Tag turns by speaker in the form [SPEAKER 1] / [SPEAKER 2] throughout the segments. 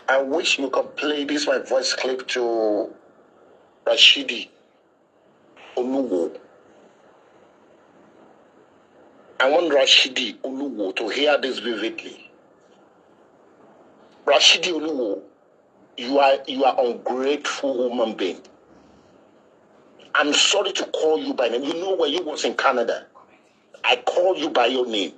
[SPEAKER 1] I wish you could play this my voice clip to Rashidi Oluwo. I want Rashidi Oluwo to hear this vividly. Rashidi Oluwo, you are ungrateful human being. I'm sorry to call you by name. You know, when you was in Canada, I call you by your name.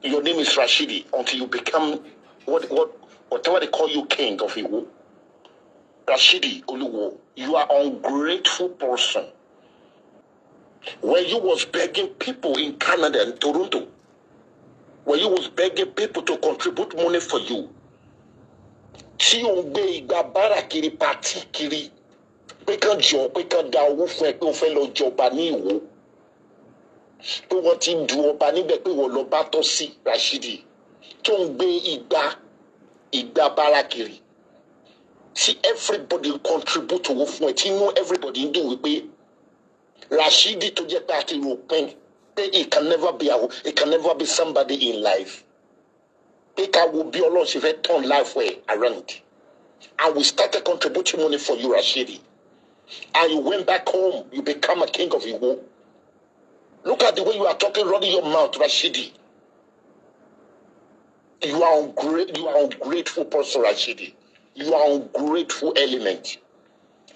[SPEAKER 1] Your name is Rashidi until you become whatever they call you, king of Iwo. Rashidi Oluwo, you are ungrateful person. When you was begging people in Canada and Toronto, when you was begging people to contribute money for you, tí o ń gbé igba bára kiri, party kiri, pé kán jọ, pé kán da owó fún ẹ, pé o fẹ́ lọ jọba ní Ìwó, pé wọ́n ti ń du ọba níbẹ̀, pé wọ́n lọ bá tọ́ sí. Rashidi tó ń gbé igba bára kiri, tí everybody contribute owó fún ẹ, tí inú everybody ń dùn wípé Rashidi tó jẹ́ pé a ti rò pin pé it can never be somebody in life, pé ká wo bí Ọlọ́run ṣe fẹ́ turn life ẹ̀ around, and we started contributing money for you, Rashidi, and you went back home, you become a king of Iwo. Look at the way you are talking, running your mouth, Rashidi. You are ungrateful person, Rashidi. You are ungrateful element.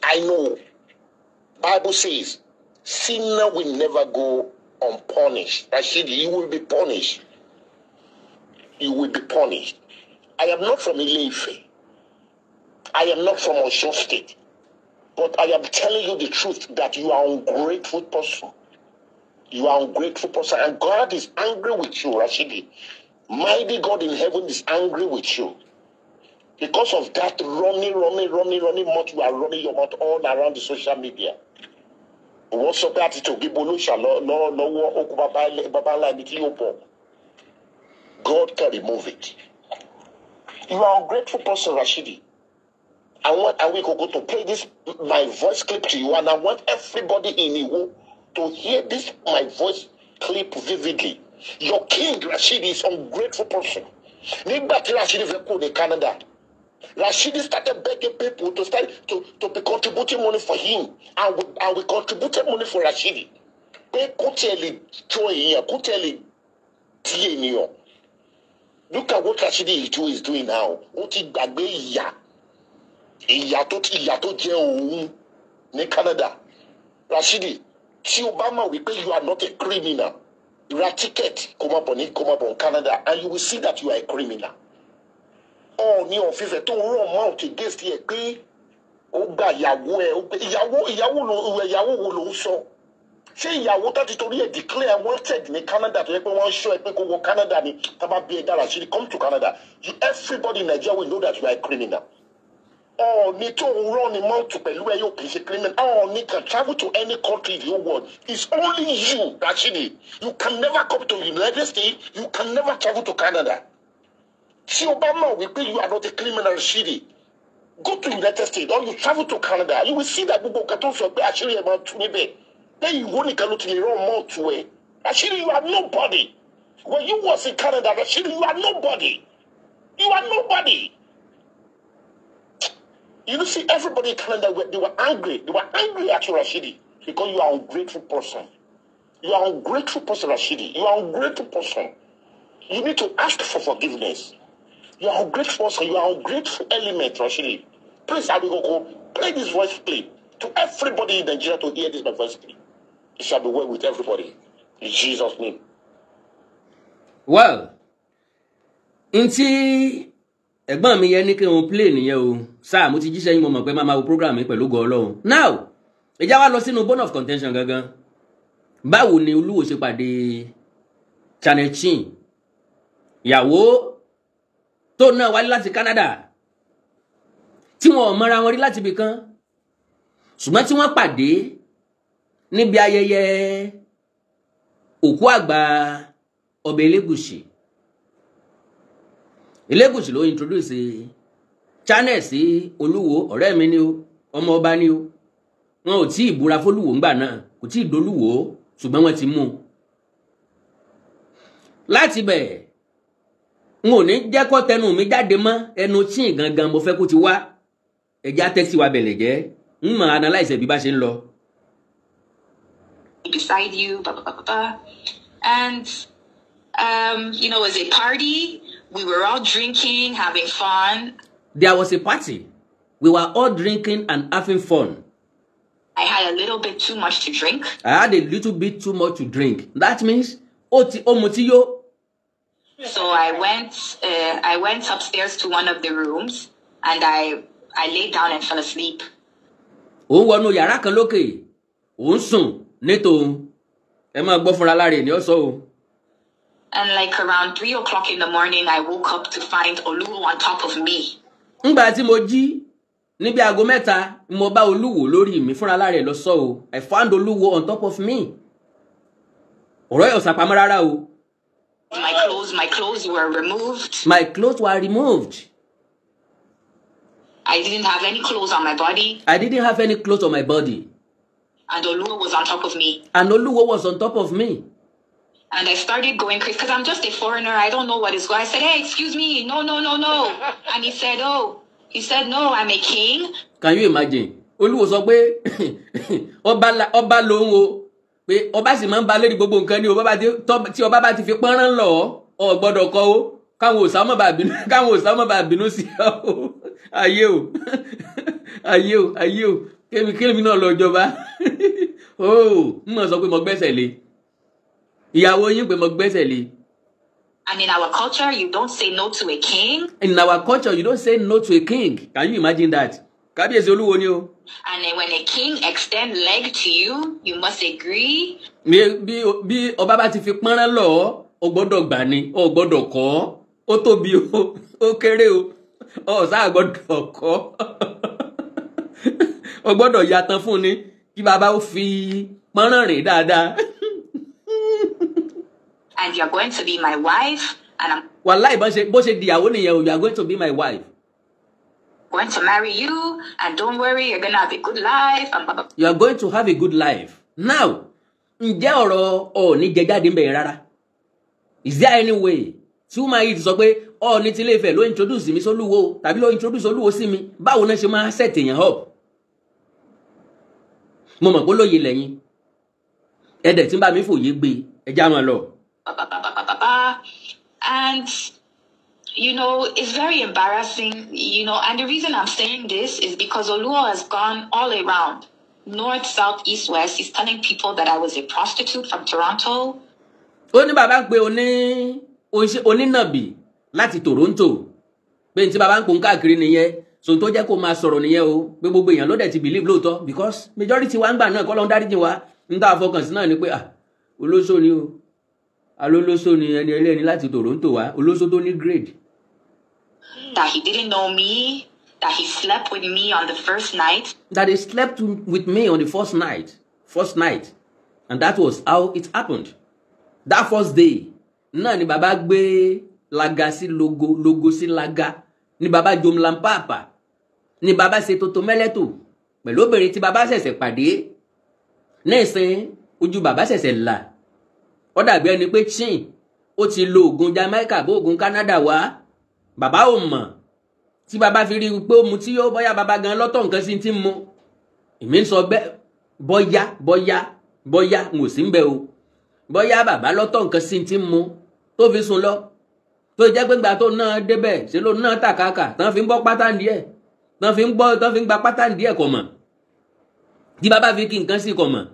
[SPEAKER 1] I know. Bible says, sinner will never go unpunished. Rashidi, you will be punished. You will be punished. I am not from Ile-Ife. I am not from Osun State. But I am telling you the truth that you are ungrateful person. You are ungrateful person. And God is angry with you, Rashidi. Mighty God in heaven is angry with you. Because of that running, running, running, running mouth, you are running your mouth all around the social media. Wọ́n sọ pé àti tògé bolóṣà lọ́wọ́ okùn bàbá ńlá ibi tí yóò bọ̀. God can remove it. You are ungrateful person, Rashidi. I want Awikoko to play this my voice clip to you, and I want everybody in Iwo to hear this my voice clip vividly. Your king, Rashidi, is ungrateful person. Nígbà tí Rashidi fẹ́ kúrò ní Canada, Rashidi started begging people to start to be contributing money for him, and we contributed money for Rashidi. Pé kó tiẹ̀ lè jọ èèyàn, kó tiẹ̀ lè di ènìyàn. Look at what Rashidi is doing now. Ó ti gbàgbé ìyà tó jẹ òun ní Canada. Rashidi, tí o bá mọ̀ wípé you are not a criminal, ra ticket kó máa bọ̀ ní Canada and you will see that you are a criminal. Ọọ̀ni of Ifẹ̀ tó ń run mouth against ẹ pé ó gba ìyàwó ẹ, ó gbé ìyàwó ló ìyàwó wo ló ń sọ? Ṣé ìyàwó tó ti torí ẹ declare wanted ní Canada, tó yẹ pé wọ́n ń ṣọ́ ẹ pé kó wọ Canada ni? Tá bá bí ẹ dára, Rashidi, come to Canada. You, everybody in Nigeria will know that you are a criminal. Ọọ̀ni tó ń run ní mouth pẹ̀lú ẹ yóò kì í ṣe criminal. Ọọ̀ni can travel to any country in the whole world. It's only you, Rashidi. You can never come to United States. You can never travel to Canada. Tí o bá mọ̀ wípé you are not a criminal, Rashidi, go to United States or you travel to Canada. You will see that gbogbo nǹkan tó ń sọ pé àṣírí ẹ̀ máa tú níbẹ̀ lẹ́yìn ìwọ nìkan ló ti lè run mouth ẹ̀. Rashidi, you are nobody. When you was in Canada, Rashidi, you are nobody. You are nobody. You see, everybody in Canada, they were angry. They were angry at you, Rashidi, because you are an ungrateful person. You are an ungrateful person, Rashidi. You are an ungrateful person. You need to ask for forgiveness. You are ungrateful person. You are ungrateful element, Rashidi. Please, Awikoko, play this voice clip to everybody in Nigeria to hear this my voice clip. It shall be well with everybody. In Jesus' name.
[SPEAKER 2] Well, n tí ẹ̀gbọ́n mi yẹn ní kí n play nìyẹn o. Sáà mo ti jíṣẹ́ yín, mo mọ̀ pé máa ma wo program mi pẹ̀lú ògo Ọlọ́run. Now, ìjà wa lọ sínú bone of contention gangan. Báwo ni Olúwo ṣe pàdé Channel Chin, ìyàwó tó náà wálé láti Canada, tí wọn ò mọra wọn rí láti ibì kan, ṣùgbọ́n tí wọ́n pàdé níbi ayẹyẹ òkú àgbà ọba Elégùṣì? Elégùṣì ló introduce Channel sí Olúwo. Ọ̀rẹ́ mi ni o, ọmọ ọba ni o. Wọn ò tí ì búra fólúwo ńgbà náà, kò tí ì dolúwo, ṣùgbọ́n wọ́n ti mú un láti bẹ̀. N ò ní jẹ́ kó tẹnu mi jáde mọ́. Ẹnu Chin gangan mo fẹ́ kó ti wá. Ẹ̀já tẹ́sí wa bẹ̀lẹ̀ jẹ́ ń mọ̀ analyse bí bá ṣe ń lọ.
[SPEAKER 3] Beside you, blah, blah, blah, blah. And, it was a party. We were all drinking, having fun.
[SPEAKER 2] There was a party. We were all drinking and having fun.
[SPEAKER 3] I had a little bit too much to drink.
[SPEAKER 2] I had a little bit too much to drink. That means ó ti ó mutí yó.
[SPEAKER 3] So I went upstairs to one of the rooms and I laid down and fell asleep.
[SPEAKER 2] Òun wọnú yàrá kan lókè, òun sùn ní tòun. Ẹ máa gbọ́ fúnra lára ẹ̀ ní ọ̀sọ́ o.
[SPEAKER 3] And like around 3 o'clock in the morning, I woke up to find Oluwo on top of me.
[SPEAKER 2] Ńgbà tí mo jí níbi aago 3, mo bá Olúwo lórí mi. Fúnra lára ẹ̀ lọ sọ o. I found Olúwo on top of me. Ọ̀rọ̀ yóò sàpamọ́ rárá o.
[SPEAKER 3] My clothes were removed.
[SPEAKER 2] My clothes were removed.
[SPEAKER 3] I didn't have any clothes on my body,
[SPEAKER 2] I didn't have any clothes on my body.
[SPEAKER 3] And Oluwo was on top of me.
[SPEAKER 2] And Olúwo was on top of me.
[SPEAKER 3] And I started going crazy because I'm just a foreigner. I don't know what is going. I said, "Hey, excuse me, no, no, no, no." And he said, "Oh," he said, "No, I'm a king."
[SPEAKER 2] Can you imagine? Olúwo sọ pé ọba lòun o, pé ọba sì máa ń ba lórí gbogbo nǹkan ní o. Bàbá tí ọba bá ti fi pọ́nrán lọ, ọ gbọ́dọ̀ kọ o, káwọn òòṣà má bàa bínú, káwọn òòṣà má bàa bínú sí ọ o. Ayé o, ayé o, ayé o! Kémi kémi náà lọ jọba o. N mọ̀ sọ pé mo gbẹ́sẹ̀ lé ìyàwó yín, pé mo gbẹ́sẹ̀ lé.
[SPEAKER 3] And in our culture, you don't say no to a king.
[SPEAKER 2] In our culture, you don't say no to a king. Can you imagine that? Kábíyèsí Olúwo ni o.
[SPEAKER 3] And then when a king extend leg to you, you must agree.
[SPEAKER 2] Bí ọba bá ti fi pọ́nrán lọ, ọ gbọ́dọ̀ gbà ni, ọ gbọ́dọ̀ kọ́. Ó tóbi o, ó kéré o, ọ sáà gbọ́dọ̀ kọ́. Ọ gbọ́dọ̀ yàtọ̀ fún ni kí bàbá ó fi pọ́nrán rìn dáadáa.
[SPEAKER 3] And you're going to be my wife. And I'm
[SPEAKER 2] Wàláì, bó ṣe dìyàwó nìyẹn o. You are going to be my wife.
[SPEAKER 3] Going to marry you. And don't worry, you're going to have a good life. And blah, blah,
[SPEAKER 2] You are going to have a good life. Now, ǹjẹ́ ọ̀rọ̀ Ọọ̀ni jẹ jáde ń bẹ̀rẹ̀ rárá? Is there any way tí woman yìí ti sọ pé Ọọ̀ni tí Ilé-Ifẹ̀ ló introduce mi sólúwo tàbí ló introduce Olúwo sí mi? Báwo náà ṣe máa set èèyàn up? Mo mọ̀ pé lóye lẹ́yìn ẹ̀dẹ̀ tí ń bá mi fòye gbé. Ẹjá máa lọ.
[SPEAKER 3] Blah, blah, blah, blah, blah, blah. And, it's very embarrassing, and the reason I'm saying this is because Oluwo has gone all around. North, south, east, west. He's telling people that I was a prostitute from Toronto.
[SPEAKER 2] Ó ní bàbá ń pe onínàbì láti Toronto, pé ní tí bàbá ń pòun káàkiri nìyẹn. So tó jẹ́ kó máa sọ̀rọ̀ nìyẹn o, pé gbogbo èèyàn ló dẹ̀ ti believe lóòótọ́, because majority wa ń gbà náà kọ́ ló ń dáríjì wa. Ń tá a fọkàn sí náà ni pé, ah, olóṣó ni o, alólóṣó ni ẹni ẹlẹ́ni láti Toronto wá, olóṣó tó ní grade.
[SPEAKER 3] That he didn't know me, that he slept with me on the first night.
[SPEAKER 2] That he slept with me on the first night, first night, and that was how it happened. That first day náà ni bàbá gbé laga sí logo, logo sí laga, ni bàbá jomlampapa, ni bàbá ṣe toto mẹ́lẹ́tò pẹ̀lú obìnrin tí bàbá ṣẹ̀ṣẹ̀ pàdé. Nísìn ojú bàbá ṣẹ̀ṣẹ̀ là. Ó dàbí ẹni pé Chin ó ti lo oògùn Jamaica bó oògùn Canada wá. Bàbá ò mọ̀ tí bàbá fi rí i pé ó mu tí yóò bóyá bàbá gan lọ́tọ̀ nǹkan sí ti ń mu. Èmi ń sọ bẹ́ẹ̀, bóyá bóyá bóyá, n ò sí ń bẹ o, bóyá bàbá lọ́tọ̀ nǹkan sí ti ń mu tó fi sùn lọ, tó jẹ́ pé gbà tó náà débẹ̀ ṣe ló náà tàkàkà tán fi ń bọ́ pátá díẹ̀, tán fi ń bọ́, tán fi ń gba pátá díẹ̀, kọ̀ mọ̀ tí bàbá fi kí nǹkan sí kọ̀ mọ̀.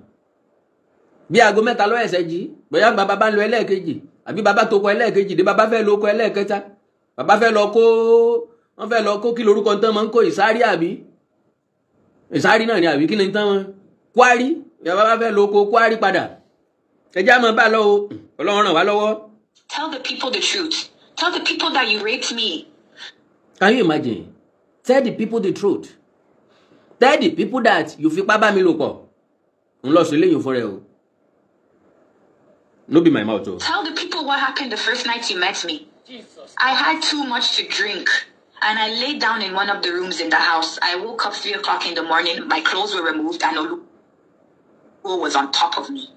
[SPEAKER 2] Bí aago 3 ló ẹ̀sẹ̀ jí, bóyá bàbá bá ń lo ẹlẹ́ẹ̀kejì àbí bàbá tó kọ ẹlẹ́ẹ̀kejì dé, bàbá fẹ́ lo kọ ẹlẹ́ẹ̀kẹta, bàbá fẹ́ lọ kó, wọ́n fẹ́ lọ kó kí lorúkọ tán máa ń kó, ìsárí àbí ìsárí náà ni àbí kí ni tán wọn, kwari. Bàbá bá fẹ́ lọ kó kwari padà. Ẹjẹ́ àmọ́ bá lọ o. Ọlọ́run ràn wá lọ́wọ́.
[SPEAKER 3] Tell the people the truth. Tell the people that you raped me.
[SPEAKER 2] Can you imagine? Tell the people the truth. Tell the people that you fipá bá mi lò pọ̀. Ń lọ sí eléyìí fún rẹ o. No be my mouth o.
[SPEAKER 3] Tell the people what happened the first night you met me. I had too much to drink and I laid down in one of the rooms in the house. I woke up 3 o'clock in the morning. My clothes were removed and Oluwo was on top of me.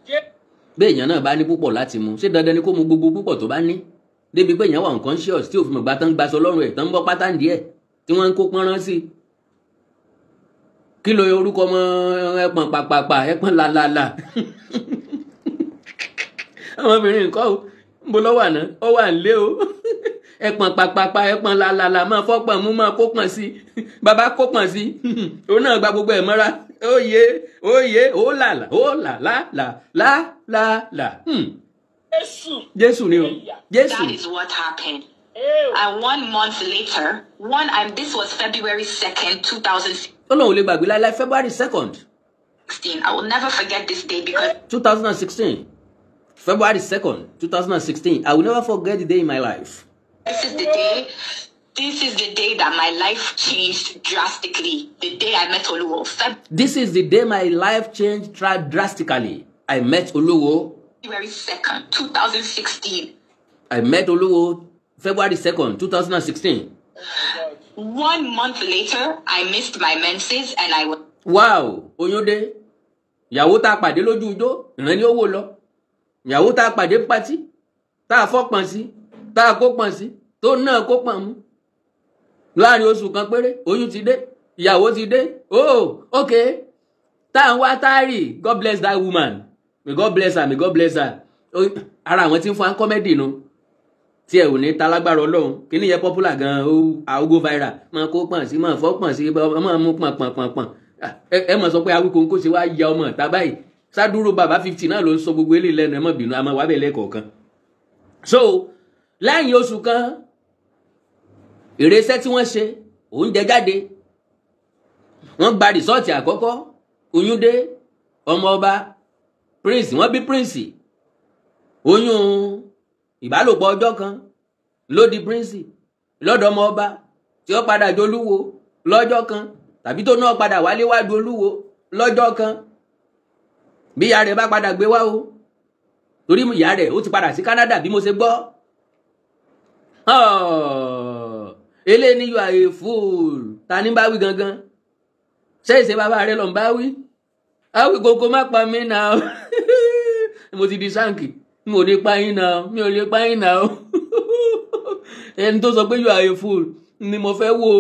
[SPEAKER 2] Bí èèyàn náà bá ní púpọ̀ láti mu, ṣé dandan ni kó mu gbogbo púpọ̀ tó bá ní? Débi pé èèyàn wà unconscious tí òfin mọ̀gbà tán gbaṣọ lọ́rùn ẹ̀, tán ń bọ́ pátá ń díẹ̀, tí wọ́n ń kó pọ́nrán sí i. Kí ló orúkọ ọmọ ẹpọ̀n pàpàpà, ẹpọ̀n làlàlà? Ọmọbìnrin nǹkan o, ń bo lọ́wọ́ àná, ó wà ń lé o. Ẹpọ̀n pàpàpà, ẹpọ̀n làlàlà, máa fọ́pọ̀n mú, máa kó pọ̀n sí. Bàbá kó pọ̀n sí, òun náà gba gbogbo ẹ̀ mọ́ra. Ó yé, ó yé, ó làlà, ó là là là là là là.
[SPEAKER 1] Jésù.
[SPEAKER 2] Jésù ni o, Jésù.
[SPEAKER 3] That is what happened. And one month later, one and this was February 2nd, 2016.
[SPEAKER 2] Ó lóun ò lè gbàgbé láéláé February 2nd,
[SPEAKER 3] I will never forget this day because
[SPEAKER 2] 2016, February 2nd, 2016. I will never forget the day in my life.
[SPEAKER 3] this is the day. This is the day that my life changed drastically. The day I met Oluwo.
[SPEAKER 2] This is the day my life changed drastically. I met Oluwo.
[SPEAKER 3] February 2nd, 2016.
[SPEAKER 2] I met Oluwo February 2nd, 2016.
[SPEAKER 3] One month later, I missed my menses and I was
[SPEAKER 2] Wow, oyún dé. Ìyàwó tá a pàdé lójú ijó, ìran ni ó wò lọ. Ìyàwó tá a pàdé pátí, tá a fọ́pọ̀n sí, tá a kó pọ̀n sí, tó náà kó pọ̀n mú. Láàrin oṣù kan péré, oyún ti dé, ìyàwó ti dé. Oh, okay. Tá à ń wá táàrì, God bless that woman. May God bless her, may God bless her. Ara àwọn tí ń fún comedy nu tí ẹ ò ní ta lágbára Ọlọ́run. Kíní yẹn popular gan, ó àwògó viral. Máa kó pọ̀n sí, máa fọ́ pọ̀n sí, máa mú pọ̀n pọ̀n pọ̀n pọ̀n. Ẹ mọ̀ sọ pé Awíkonko ṣe wá ya ọmọ ìta báyìí. Sádúró bàbá 50 náà ló ń sọ gbogbo eléyìí lẹ́nu. Ẹ má bínú, àmọ́ wàá bẹ̀ lẹ́ẹ̀kọ̀ọ̀kan. So lẹ́yìn oṣù kan, ìrẹsẹ́ tí wọ́n ṣe oúnjẹ jáde, wọ́n gba result àkọ́kọ́, oyún dé, ọmọ ọba prince, wọ́n bí prince. Oyún ìbálòpọ̀ ọjọ́ kan ló di prince lọ́dọ̀ ọmọ ọba tí ó padà jolúwo lọ́jọ́ kan, tàbí tó náà padà wálé wá dolúwo lọ́jọ́ kan, bí ìyá rẹ̀ bá padà gbé wá o, torí ìyá rẹ̀ ó ti padà sí Canada bí mo ṣe gbọ́. Eléyìí ni you are a fool. Ta ní bá wí gangan? Ṣé ìṣe bàbá rẹ lọ ń bá wí? Awíkonko má pa mí náà, mo ti di sáǹkì, mi ò lè pa yín náà, mi ò lè pa yín náà. Ẹni tó sọ pé you are a fool ni mo fẹ́ wo,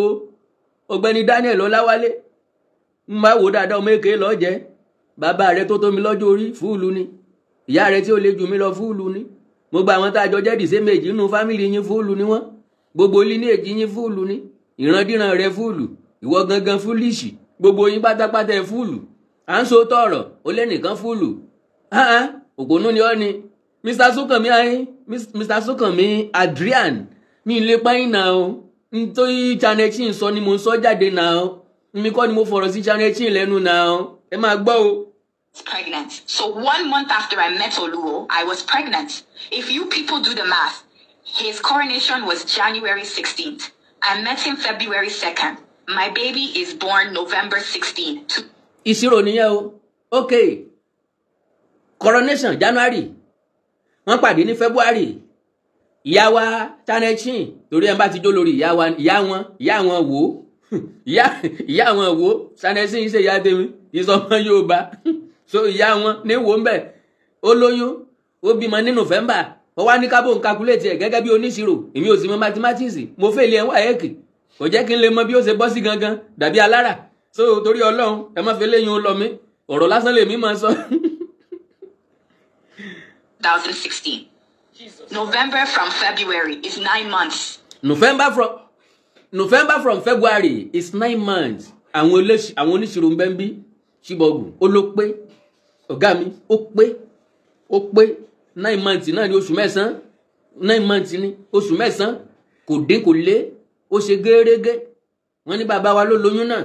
[SPEAKER 2] ọ̀gbẹ́ni Daniel Ọláwálé. Ń bá wò dáadáa, ọmọ èké lọ jẹ́. Bàbá rẹ tó tó mi lọ́jọ́ orí, fool ni. Ìyá rẹ tí ó lè jù mí lọ, fool ni. Gbogbo àwọn tá a jọ jẹ́ dìse méjì nínú family yín, fool ni wọ́n. Gbogbo lineage yín, fool ni. Ìrandíran rẹ, fool. Ìwọ gangan, foolish. Gbogbo yín pátápátá ẹ fool. À ń so tọrọ ó lẹ́nìkan fool. Òpònú ni ọ́ ni. Mr Sukanmi ayé, Mr Sukanmi Adrian, mi lè pẹ́yìn náà o. Nítorí Channel Chin sọ ni mo ń sọ jáde náà o. Mi kọ́ ni mo fọ̀rọ̀ sí Channel Chin lẹ́nu náà o. Ẹ máa gbọ́ o.
[SPEAKER 3] pregnant. So one month after I met Oluwo, I was pregnant. If you people do the math, his coronation was January 16th. I met him February 2nd. My baby is born November 16th.
[SPEAKER 2] Ìṣirò nìyẹn o. Ok, coronation January, wọ́n pàdé ní February. Ìyá wa Channel Chin, torí ẹ̀ ń bá ti jó lórí ìyá wa, ìyá wọn, ìyá wọn wò ó, ìyá wọn wò ó. Channel Chin ṣe ìyá tèmi, ìsọmọ Yorùbá. So ìyá wọn ní wò ń bẹ̀, ó lóyún, ó bímọ ní November. Ó wá ní kábò ń calculate ẹ̀ gẹ́gẹ́ bí oníṣirò. Èmi ò sì mọ mathematics, mo fail ẹ̀ WAEC, kò jẹ́ kí n lè mọ bí ó ṣe bọ́ sí gangan dàbí alára. So torí Ọlọ́run, ẹ má fi léyìn lọ mí, ọ̀rọ̀ lásán lèmi máa sọ.
[SPEAKER 3] 2016. November from February is 9 months.
[SPEAKER 2] November from February is 9 months. Àwọn oníṣirò ń bẹ́ ń bí ṣíbọ̀gù. Ó ló pé ọ̀gá mi, ó pé, ó pé 9 months náà ní oṣù 9, 9 months ní oṣù 9, kò dín kò lé, ó ṣe gẹ́rẹ́gẹ́. Wọ́n ní bàbá wa ló lóyún náà,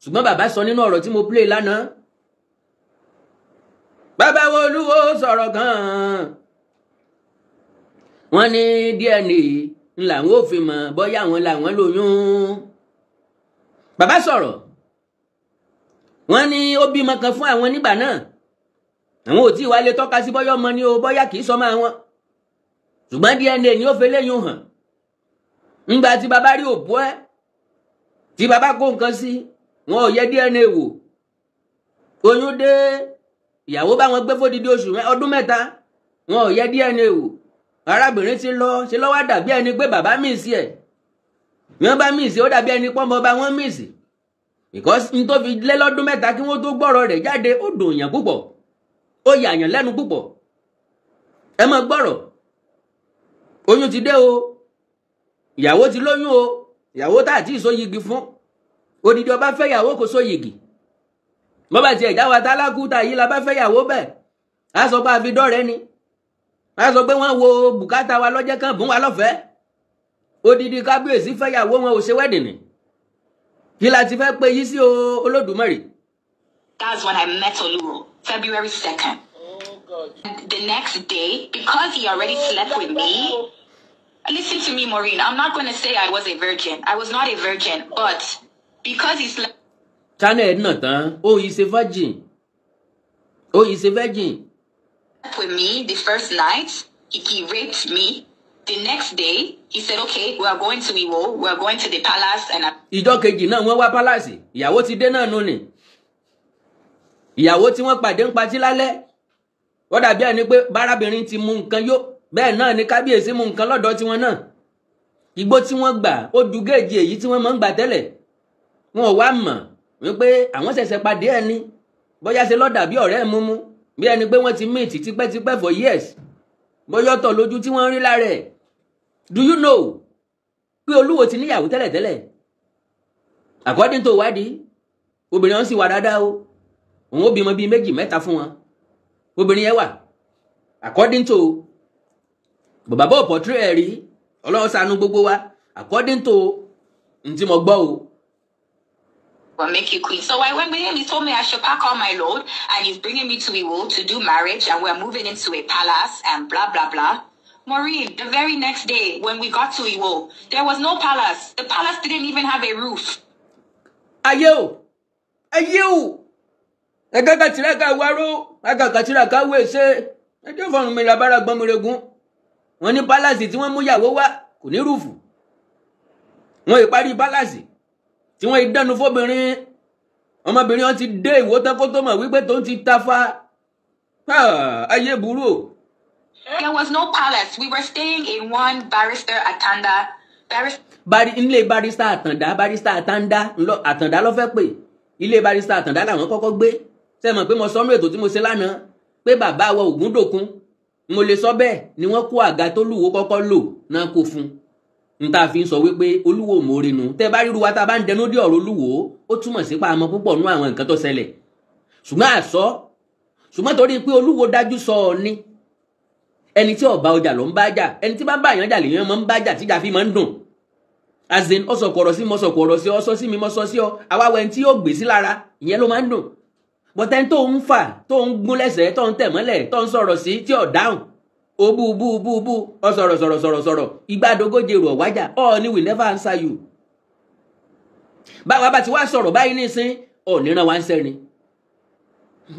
[SPEAKER 2] ṣùgbọ́n bàbá sọ nínú ọ̀rọ̀ tí mo play lánàá. Bàbá wo Olúwo sọ̀rọ̀ gan-an, wọ́n ní DNA ń làwọn ò fi mọ̀ bóyá àwọn làwọn lóyún. Bàbá sọ̀rọ̀, wọ́n ní ó bímọ kan fún àwọn nígbà náà, àwọn ò tí ì wá lè tọ́ka sí bóyá ọmọ ni o, bóyá kì í sọmọ àwọn, ṣùgbọ́n DNA ni ó fi léyìn hàn. Ńgbà tí bàbá rí òpó ẹ, tí bàbá kó nǹkan sí, wọn ò yẹ DNA wò. Oyún dé, ìyàwó bá wọn gbé fódìdí oṣù ọdún 3, wọn ò yẹ DNA wò. Arábìnrin ti lọ ṣe lọ́wọ́, dàbí ẹni pé bàbá miss ẹ̀. Wọ́n bá miss, ó dàbí ẹni pọ́nmọ́ bá wọ́n miss, because n tó fi lé lọ́dún 3 kí wọ́n tó gbọ́rọ̀ rẹ̀ jáde, ó dùn yàn púpọ̀, ó yà yàn lẹ́nu púpọ̀. Ẹ máa gbọ́rọ̀, oyún ti dé o, ìyàwó ti lóyún o, ìyàwó tá àti ìsóyigi fún. Odidi ọba fẹ́ ìyàwó, kò sóyigi. Bọ́bá tiẹ̀ já wa tálákùtà yìí la bá fẹ́ ìyàwó bẹ́ẹ̀, á sọ pé a fi dọ́rẹ́ ni, á sọ pé wọ́n wo bùkátà wa lọ́jẹ́ kan bùn wa lọ́fẹ̀ẹ́. Odidi kábíyèsí fẹ́ ìyàwó, wọn ò ṣe wedding ni. Kí la ti fẹ́ pé yí sí o, Olódùmarè?
[SPEAKER 3] That's when I met Oluwo, February 2nd.
[SPEAKER 1] Oh God.
[SPEAKER 3] The next day, because he already slept with me, listen to me, Maureen. I'm not going to say I was a virgin. I was not a virgin, but because he slept
[SPEAKER 2] Channel náà tán, ó yìí ṣe virgin, ó yìí ṣe virgin.
[SPEAKER 3] with me the first night, he raped me. The next day, he said, "Okay, we are going to Iwo, we are going to the palace," and I
[SPEAKER 2] Ìjọ kejì náà wọ́n wá palace, ìyàwó ti dé náà nù ni. Ìyàwó tí wọ́n pàdé ń patí lálẹ́, ó dàbí ẹni pé bárábìnrin ti mú nǹkan yó, bẹ́ẹ̀ náà ni kábíyèsí mú nǹkan lọ́dọ̀ tiwọn náà. Igbó tí wọ́n gbà ó ju géèjì èyí tí wọ́n máa ń gbà tẹ́lẹ̀. Wọn ò wá mọ̀ wípé àwọn ṣẹ̀ṣẹ̀ pàdé ẹni, bóyá ṣe lọ́dà bí ọ̀rẹ́ múmú, bí ẹni pé wọ́n ti meet tipẹ́tipẹ́ for years, bóyá ọ̀tọ̀ lójú tí wọ́n ń rí lára ẹ̀. Do you know pé Olúwo ti níyàwó tẹ́lẹ̀tẹ́lẹ̀? According to ìwádìí, obìnrin wọn sì wà dáadáa o, òun ó bímọ bíi méjì mẹ́ta fún wọn. Obìnrin yẹn wà, according to bàbá bò portray ẹ̀ rí, Ọlọ́run ṣàánú gbogbo wa, according to n tí mo gbọ́ o.
[SPEAKER 3] Will make you queen. So I went with him. He told me I should pack all my load and he's bringing me to Iwo to do marriage and we're moving into a palace and blah, blah, blah. Maureen, the very next day when we got to Iwo, there was no palace. The palace didn't even have a roof.
[SPEAKER 2] Ayé o, ayé o, ẹgẹ kàtìrà wáró, ẹgẹ kàtìrà wéṣẹ, ẹjẹ fọrùn mi làbára gbọmọrẹgùn. Wọn ní palace tí wọ́n mú yàwó wá kò ní roof. Wọn ìparí palace tí wọ́n ìdánu fóbìnrin, ọmọbìnrin wọn ti dé Ìwó tán kó tó mọ̀ wípé tó ń ti tafa. Ayé burú o.
[SPEAKER 3] There was no palace. We were staying in one Barrister Atanda. Barrister
[SPEAKER 2] Bari ilé Barrister Àtàndá, Barrister Àtàndá ńlọ, Àtàndá ló fẹ́ pè. Ilé Barrister Àtàndá làwọn kọ́kọ́ gbé. Ṣé mọ̀ pé mo sọ ọ́nú ètò tí mo ṣe lánàá pé bàbá wa Ògúndòkun, mo lè sọ bẹ́ẹ̀ ni, wọ́n kó àga tó lúwo kọ́kọ́ lò náà kó fún un, n tá a fi ń sọ wípé Olúwo mòore nu. Tẹ́ bá ríru wa tá a bá ń dẹnu dé ọ̀rọ̀ Olúwo, ó túmọ̀ sí pa àmọ́ púpọ̀ nú àwọn nǹkan tó ṣẹlẹ̀, ṣùgbọ́n àsọ, ṣùgbọ́n torí pé Olúwo dájú sọ ọ ní ẹni tí ọba ọjà ló ń bá jà, ẹni tí bá ń bá àyàn jà lèèyàn máa ń bá jà, tíjà fi máa ń dùn. As in, ọsọkọ ọ̀rọ̀ sí, mo sọkọ ọ̀rọ̀ sí ọ, sọ sí mi, mo sọ sí ọ, àwa wẹni tí yóò gbé sí lára, ìyẹn ló máa ń dùn. Bọ́tẹ́ tó ń fà, tó ń gún lẹ́sẹ̀, tó ń tẹ̀ mọ́lẹ̀, tó ń sọ̀rọ̀ sí tí ò dáhùn, ó bú bú bú bú, ọ sọ̀rọ̀ sọ̀rọ̀ sọ̀rọ̀ sọ̀rọ̀, ìgbàdógóje rò wájà, ọ ní will never answer you. Báwa bá ti wá sọ̀rọ̀ báyìí nísín, ọ̀ níran wa ń sẹ́rin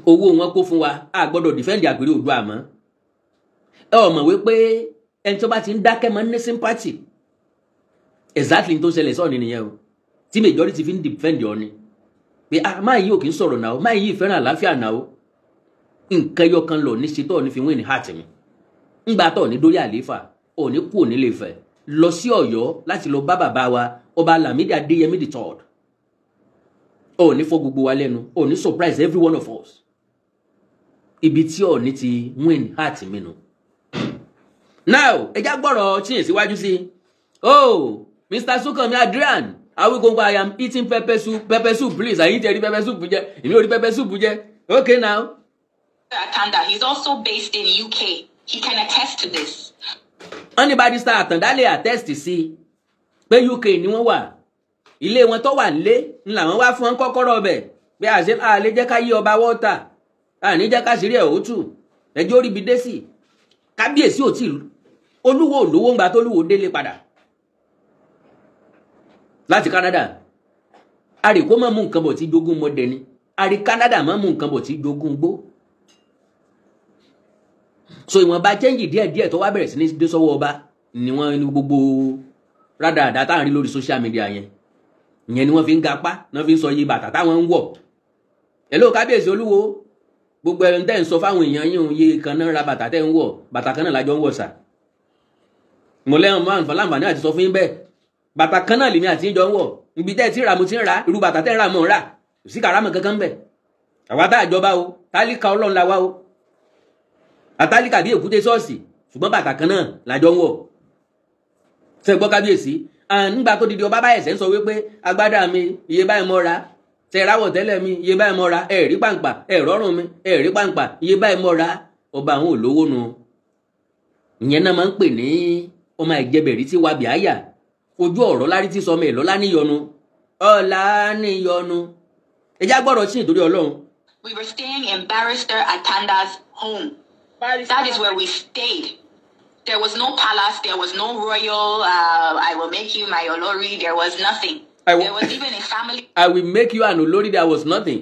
[SPEAKER 2] owó wọn kó fún wa, a gbọ́dọ̀ defend àpèrè Oòduà mọ́. Ẹ ò mọ̀ wípé ẹni tó bá ti ń dákẹ́ máa ń ní sympathy. Exactly n tó ṣẹlẹ̀ sọ́ọ̀ni nìyẹn o, tí majority fi ń defend ọ ni pé, ah, máa yí ò kì í sọ̀rọ̀ náà, máa yí ìfẹ́ràn àlàáfíà náà o. Nǹkan ẹyọ kan lọ ní ṣe tó ní fi win heart mi. Ńgbà tó ní dórí àlééfà, ò ní kú òní lè fẹ́ lọ sí Ọ̀yọ́ láti lọ bá bàbá wa, Ọba Lámídì Adéyẹmí the third. Ò ní fọ́ gbogbo wa lẹ́nu, ò ní surprise every one of us. Ibi tí Ọọ̀ni ti win heart mi nù. Now, ẹ já gbọ́rọ̀ tí yẹn síwájú sí. Oh, Mr. Sukanmi Adrian Awikonko, I am eating pepper soup, pepper soup please. Àyìn tẹ rí pepper soup jẹ, èmi ò rí pepper soup jẹ. Okay now.
[SPEAKER 3] Atanda, he's also based in UK. He can attest to this.
[SPEAKER 2] Wọ́n ní Barrister Àtàndá lè attest sí pé UK ni wọ́n wà. Ilé wọn tó wà nílé ń làwọn wá fún kọ́kọ́rọ́ ọbẹ̀ pé àṣẹ àlè jẹ́ ká yí ọba wọ́ọ̀tà, àní jẹ́ ká ṣeré ẹ̀ òtù, ẹjọ́ ríbi dé sí. Kábíyèsí ò tí Olúwo olówó ń gba tó lúwo délé padà láti Canada. Àrèkó máa mú nǹkan bọ̀ tí jogún mọ́dẹ ni, àrí Canada máa mú nǹkan bọ̀ tí jogún gbó. So ìwọ̀nba change díẹ̀díẹ̀ tó wá bẹ̀rẹ̀ sí ní dé sọ́wọ́ ọba ni wọ́n ní gbogbo rádaràdà táwọn rí lórí social media yẹn. Ìyẹn ni wọ́n fi ń gapá náà, fi ń sọ iye bàtà táwọn ń wọ̀. Hello, kábíyèsí Olúwo, gbogbo ẹni tẹ́ ń sọ fáwọn èèyàn yín, iye kan náà ra bàtà tẹ́ ń wọ̀, bàtà kan náà lájọ ń wọ̀ sà. Mo lẹ́hìn mọ́ àǹfààní àti sọ fún yín bẹ́ẹ̀. Bàtà kan náà lèmi àti yín jọ ń wọ̀. Ibi tẹ́ ẹ ti rà mo ti ń rà, irú bàtà tẹ́ ń rà mo ń rà. Kò sí kàrámọ̀ kankan bẹ̀. Àwa tá àjọba o, tálíkà Ọlọ́run la wá o. Àtálíkà bí èkúté ṣọ́ọ̀ṣì, ṣùgbọ́n bàtà kan náà làjọ ń wọ̀. Ṣé gbọ́ kábíyèsí? Nígbà tó didi ọba báyẹ̀sẹ̀ ń sọ wípé agbádá mi iye báyìí mo ra, tẹ ráwọ̀ tẹ́lẹ̀ mi iye báyìí mo ra, ẹ̀ rí pàǹpà, ẹ̀ rọ́rùn mi, ẹ̀ rí pàǹpà, iye báyìí mo ra, ọba àwọn olówó nu. Ìyẹn náà máa ń pè ní ọmọ ìjẹbẹ̀rí tí wà bíáyà, ojú ọ̀rọ̀ lárí tí sọmọ ẹ̀ lọ́lá níyọnu, ọ̀la níyọnu. Ẹjá gbọ́dọ̀ sí ìtorí Ọlọ́run.
[SPEAKER 3] We were staying in Barrister Atanda's home. That is where we stayed. There was no palace, there was no royal, I will make you my Olori, there was nothing. There was even a family
[SPEAKER 2] I will make you an Olori, there was nothing.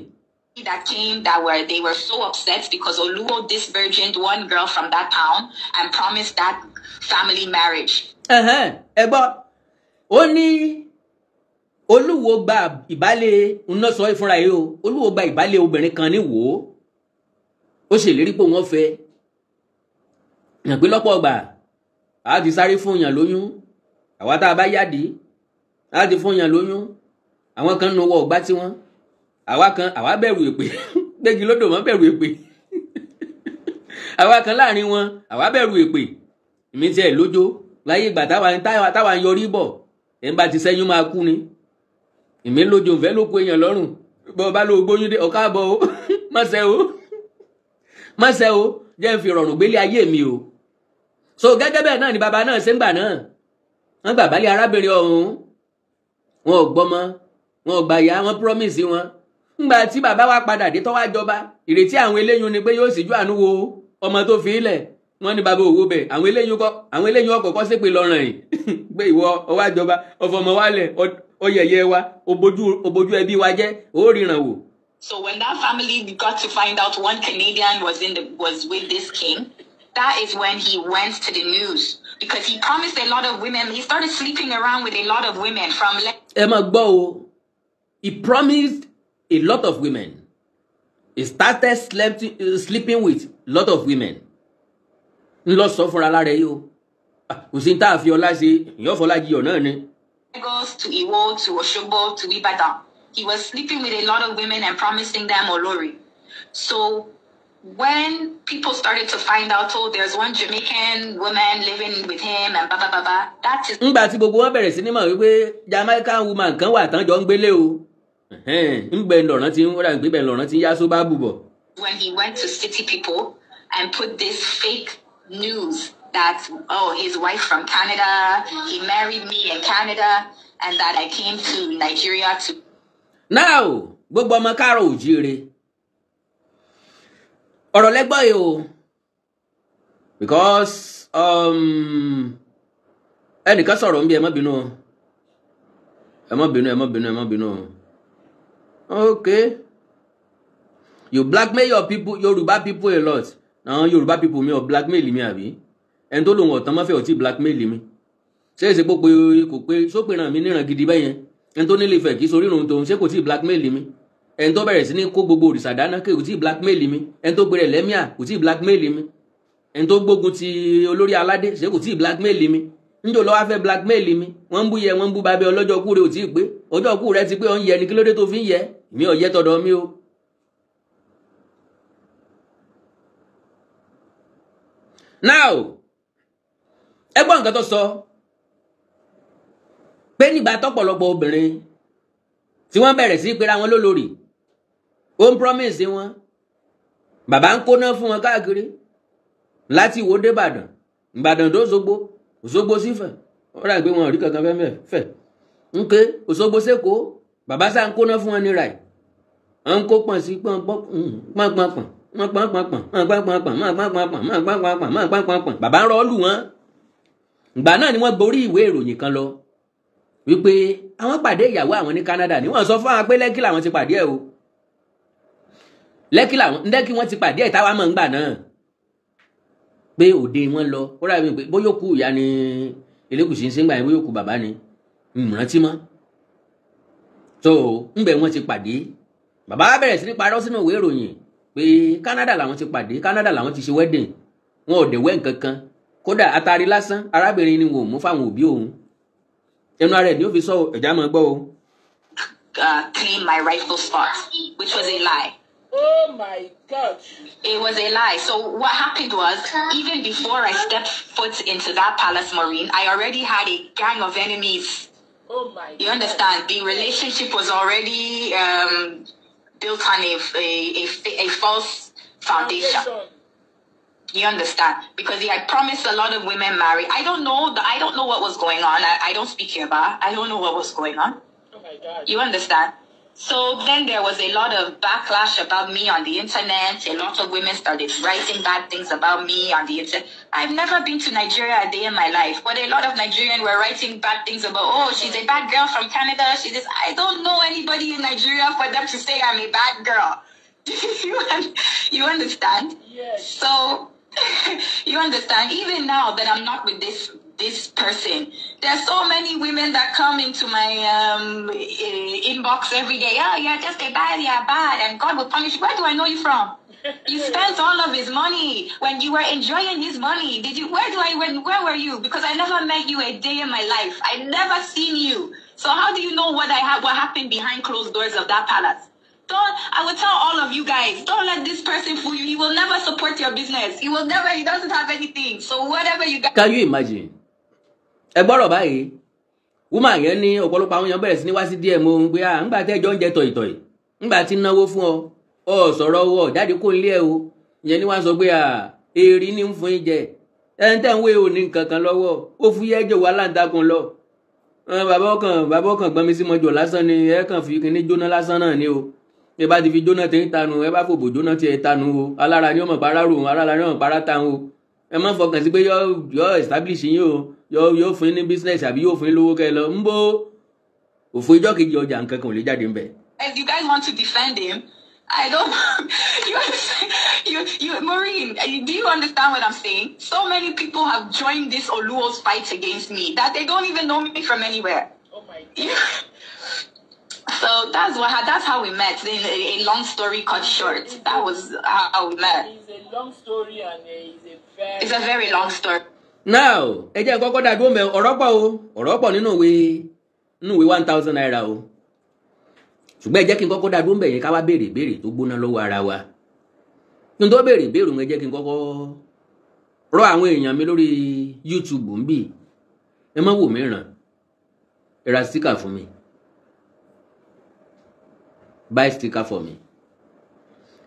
[SPEAKER 3] That came that were, they were so upset because Oluwo disvirgined one girl from that town and promised that family marriage.
[SPEAKER 2] Ẹ gbọ́, ó ní Olúwo gba ìbálẹ̀ ńná sọ ìfúnra yìí o, Olúwo gba ìbálẹ̀ obìnrin kan ní Wò ó, ó ṣèlérí pé wọ́n fẹ́. Yàn pé lọ́pọ̀ ọgbà a ti sáré fún yàn lóyún, àwa tá a bá yáde a ti fún yàn lóyún, àwọn kan nu ọwọ́ ọgbà tiwọn, àwa kan àwa bẹ̀rù èpè, gbégi lódò mọ́ bẹ̀rù èpè, àwa kan láàrin wọn àwa bẹ̀rù èpè. Èmi tiẹ̀ lójó láyé ìgbà táwa ń yọrí bọ̀, ẹ̀ ń bá ti sẹ́yún máa kú ni. Èmi lójó nfẹ́ ló kó èèyàn lọ́rùn, bọ́ bá ló gbóyún dé ọ̀ká bọ̀ o, má ṣe o, má ṣe o, jẹ́ n fi rọrùn gbélé ayé mi o. So gẹ́gẹ́ bẹ́ẹ̀ náà ni bàbá náà ṣe ń gbà náà, wọ́n gbà bálé arábìnrin ọ̀hún, wọn ò gbọ́mọ, wọn ò gbà yá, wọ́n promise wọn. Ńgbà tí bàbá wa padà dé tó wá jọba, ìrètí àwọn eléyún ni pé yóò síjú àánú wo ọmọ tó fi ilẹ̀. Wọ́n ní bàbá òwò bẹ̀, àwọn eléyún ọkọ̀ọ̀kọ́ ṣépè lọ́rùn yìí pé ìwọ ọwọ́ àjọba ọfọmọ wálẹ̀ ọyẹyẹ wa obojú ẹbí wa jẹ́ ó ríran wò.
[SPEAKER 3] So when that family got to find out one Canadian was with this king, that is when he went to the news because he promised a lot of women. He started sleeping around with a lot of women from.
[SPEAKER 2] Ẹ máa gbọ́ o, he promised a lot of women. He started sleeping with a lot of women. Ń lọ sọ fúnra lára yìí o, kò sí tá a fi ọlá ṣe, ìyọ́ fọlá jiyọ̀ náà ni.
[SPEAKER 3] Lagos to Iwo to Osogbo to Ibadan. He was sleeping with a lot of women and promising them Olori. So when people started to find out, oh, there's one Jamaican woman living with him and blah, blah, blah, blah, that is.
[SPEAKER 2] Ńgbà tí gbogbo wọn bẹ̀rẹ̀ sí ní mọ̀ wípé Jamaican woman kan wà tán jọ ń gbélé o. Ńgbẹ́ ńlọrọ̀ tí ń rà gbígbẹ́ ńlọrọ̀ tí ń yá sóbá bùbọ̀.
[SPEAKER 3] When he went to city people and put this fake news that, oh, his wife from Canada, he married me in Canada, and that I came to Nigeria to.
[SPEAKER 2] Now, gbogbo ọmọ káàárọ̀ òjíire. Ọ̀rọ̀ lẹ́gbọ́ yìí o, because ẹnìkan sọ̀rọ̀ ń bí, ẹ má bínú o, ẹ má bínú, ẹ má bínú, ẹ má bínú o. Okay, you blackmail your people, Yorùbá people a lot. Àwọn Yorùbá people mi ò blackmail mi àbí? Ẹni tó lòun ọ̀tán mọ́fẹ́ ò tí blackmail mi. Ṣé èsì pé kò pé sópin mi níran gidi bẹ́yẹn? Ẹni tó nílé Ifẹ̀ kì í sorí irun tòun, ṣé kò tí blackmail mi? Ẹni tó bẹ̀rẹ̀ sí ní kó gbogbo òrìṣà dáná kò tí blackmail mi? Ẹni tó gbèrè lẹ́míà kò tí blackmail mi? Ẹni tó gbógun ti olórí aládé ṣé kò tí blackmail mi? Njó lọ́wọ́ fẹ́ blackmail mi? Wọ́n ń bú yẹ, wọ́n ń bú babẹ́ ọlọ́jọ́ kú rẹ̀ ò tí ì pé. Ọjọ́ kú rẹ̀ ti pé ọ̀ ń yẹ ni, kí ló dé tó fi ń yẹ? Mi ò yẹ tọ̀dọ̀ mi o. Now, ẹ gbọ́ nǹkan tó sọ pé nígbà tọ́pọ̀lọpọ̀ obìnrin tí wọ́n bẹ̀rẹ̀ sí pera wọn lólórí, ó ń promise wọn, bàbá ń kóná fún wọn káàkiri láti Ìwó dé Ìbàdàn, Ìbàdàn tó Òṣogbo, Òṣogbo sífẹ̀, ó rà pé wọn ò rí kankan fẹ́ fẹ́ ń ké Òṣogbo sẹ́kọ̀ọ́, bàbá sá ń kóná fún wọn ní ràì, à ń kó pọ̀n sí pọ̀n pọ̀n pọ̀n pọ̀n pọ̀n pọ̀n pọ̀n pọ̀n pọ̀n pọ̀n pọ̀n pọ̀n pọ̀n pọ̀n pọ̀n pọ̀n pọ̀n pọ̀n, bàbá ń rọ́ lù wọ́n. Ìgbà náà ni wọ́n gborí ìwé ìròyìn kan lọ wípé àwọn pàdé ìyàwó àwọn ní Canada ni wọ́n sọ fún àwọn pé Lẹ́kì làwọn ti pàdé ẹ̀ o, Lẹ́kì làwọn Lẹ́kì wọ́n ti pàdé ẹ̀ táwa mọ̀ ń gbà náà pé òde wọn lọ, ó rà mí pé bóyá òkú ìyá ni Elégùṣì ń ṣe ń gbà yẹn, bóyá òkú bàbá ni ìrántí mọ́. So ńbẹ̀ wọ́n ti pàdé, bàbá bẹ̀rẹ̀ sí ní parọ́ sínú ìwé ìròyìn pé Canada làwọn ti pàdé, Canada làwọn ti ṣe wedding, wọn ò dẹ̀ wẹ́ nǹkan kan. Kódà atari lásán arábìnrin ni wò mú fáwọn òbí òun. Ẹnu ara ẹ̀ ni ó fi sọ ẹ̀já máa gbọ́ o.
[SPEAKER 3] Claim my rightful spot, which was a lie.
[SPEAKER 4] Oh my God.
[SPEAKER 3] It was a lie. So what happened was, even before I stepped foot into that palace, Maureen, I already had a gang of enemies.
[SPEAKER 4] Oh my
[SPEAKER 3] You
[SPEAKER 4] God.
[SPEAKER 3] Understand? The relationship was already built on a false foundation.
[SPEAKER 4] Foundation.
[SPEAKER 3] You understand? Because he had promised a lot of women marriage. I don't know. I don't know what was going on. I don't speak Yoruba. I don't know what was going on.
[SPEAKER 4] Oh my God.
[SPEAKER 3] You understand? So then there was a lot of backlash about me on the internet. A lot of women started writing bad things about me on the internet. I've never been to Nigeria a day in my life, but a lot of Nigerians were writing bad things about, "Oh, she's a bad girl from Canada. She's this." I don't know anybody in Nigeria for them to say I'm a bad girl. You understand?
[SPEAKER 4] Yes.
[SPEAKER 3] So you understand, even now that I'm not with this person, there's so many women that come into my inbox every day. "Oh, you're just a bad, you're bad, and God will punish you." Where do I know you from? You spent all of his money when you were enjoying his money. Did you? Where do I? When? Where were you? Because I never met you a day in my life. I never seen you. So how do you know what I have? What happened behind closed doors of that palace? Don't, I will tell all of you guys, don't let this person fool you. He will never support your business. He will never, he doesn't have anything. So whatever you guys
[SPEAKER 2] Can you imagine? Ẹ gbọ́rọ̀ báyìí, woman yẹn ní ọ̀pọ̀lọpọ̀ àwọn èèyàn bẹ̀rẹ̀ sí ní wá sí DM òun pé à ńgbà tẹ́jọ́ ń jẹ tọ̀ìtọ̀ì, ńgbà tí ń náwó fún ọ, ọ sọ̀rọ̀ owó ọ jáde kó nílé ẹ o. Ìyẹn ni wọ́n sọ pé à èrì ní ń fún yín jẹ, ẹni tẹ́ ń wé ò ní nǹkan kan lọ́wọ́, ó fúyẹ́ jò wá láǹtakùn lọ. Bàbá ọkàn gbọ́n mi sí mọ́jọ lásán ni, ẹ kàn fi kíní jóná lásán náà ni o. Ẹ bá ti fi jóná tẹ ń tanu, ẹ bá fòbò jóná tí ẹ tanu o, alára ni ó mọ̀ para rò, alára ni ó mọ̀ para tan o. Ẹ má fọkàn sí pé yọ establish yín o, yọ fún yín ní business àbí yóò fún yín lówó kẹ́ ẹ lọ ń bó òfò. Ìjọ́ kejì, ọjà nǹkan kan ò lè jáde ńbẹ̀.
[SPEAKER 3] If you guys want to defend him, I don't. You understand? You, Maureen, do you understand what I'm saying? So many people have joined this Oluo's fight against me that they don't even know me from anywhere.
[SPEAKER 4] Oh my God.
[SPEAKER 3] So that's how we met. In a long story cut short, that was how we met.
[SPEAKER 4] It's a long story and it's a very.
[SPEAKER 3] It's a very long story.
[SPEAKER 2] Now, ẹ jẹ́ n kọ́kọ́ dá dúró mẹ́. Ọ̀rọ̀ pọ̀ o, ọ̀rọ̀ pọ̀ nínú ìwé ₦1,000 o, ṣùgbọ́n ẹ jẹ́ kí n kọ́kọ́ dá dúró mẹ́ yẹn, ká wá béèrè ìbéèrè tó gbóná lọ́wọ́ ara wa. Kí n tó béèrè ìbéèrè wọn, ẹ jẹ́ kí n kọ́kọ́ rọ àwọn èèyàn mi lórí YouTube ń bì. Ẹ má wò mí ràn, ẹ ra sticker fún mi. Buy sticker for me.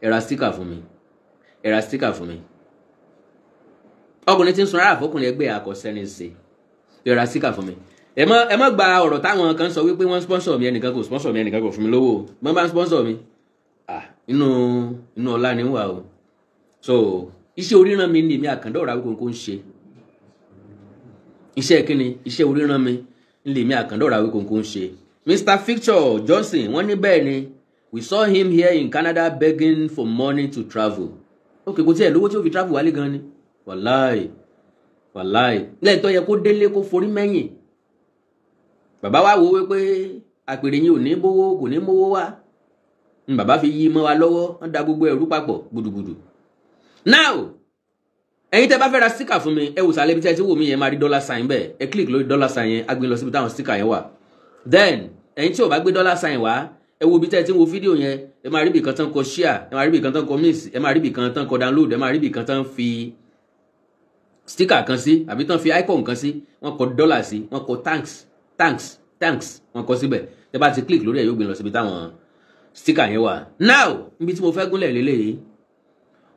[SPEAKER 2] Ẹ ra sticker fún mi, ẹ ra sticker fún mi. Ọkùnrin tí ń sun rárá fọkùnrin ẹgbẹ́ akọ̀sẹ́ni ṣe, ẹ ra sticker fún mi. Ẹ má gba ọ̀rọ̀ táwọn kan sọ wípé wọ́n sponsor mi. Ẹnìkan kò sponsor mi, ẹnìkan kò fún mi lówó. Wọ́n bá ń sponsor mi, ah, inú ọlá ni ń wà o. So iṣẹ́ oríran mi ni èmi Àkàndá Ọ̀rọ̀ Awíkonko ń ṣe. Iṣẹ́ kíni? Iṣẹ́ oríran mi ni èmi Àkàndá Ọ̀rọ̀ Awíkonko ń ṣe. Mr. Victor Johnson, wọ́n ní bẹ́ẹ̀ ni, "We saw him here in Canada begging for money to travel." Ok, kò tí ẹ̀ lówó tí ó fi travel wálé gan ni. Wàláì, wàláì, lẹ́yìn tó yẹ kó délé kó forí mẹ́yìn, bàbá wa wo wípé àpèrè yín ò ní bówó, kò ní mówó wá ní bàbá fi yí mọ́ wa lọ́wọ́. Wọ́n da gbogbo ẹ̀rú papọ̀ gbùdùgbùdù. Now, ẹ̀yin tẹ́ bá fẹ́ ra sticker fún mi, ẹ wò sàlẹ̀ ibi tí ẹ ti wò mí yẹn, máa rí dollar sign bẹ́ẹ̀. Ẹ click lórí dollar sign yẹn, á gbé lọ síbi táwọn sticker yẹn wà. Then ẹ̀yin tí ò bá gbé dollar sign wá, ẹ wo ibi tí ẹ ti ń wo fídíò yẹn, ẹ máa rí ibì kan tán kọ share, ẹ máa rí ibì kan tán kọ mix, ẹ máa rí ibì kan tán kọ download, ẹ máa rí ibì kan tán fi sticker kan sí àbí tán fi icon kan sí, wọ́n kọ dollar sí, wọ́n kọ "thanks, thanks, thanks", wọ́n kọ síbẹ̀. Tẹ́ bá ti click lórí ẹ̀, yóò gbé lọ síbi táwọn sticker yẹn wà. Now, níbi tí mo fẹ́ gúnlẹ̀ lélẹ́yìí,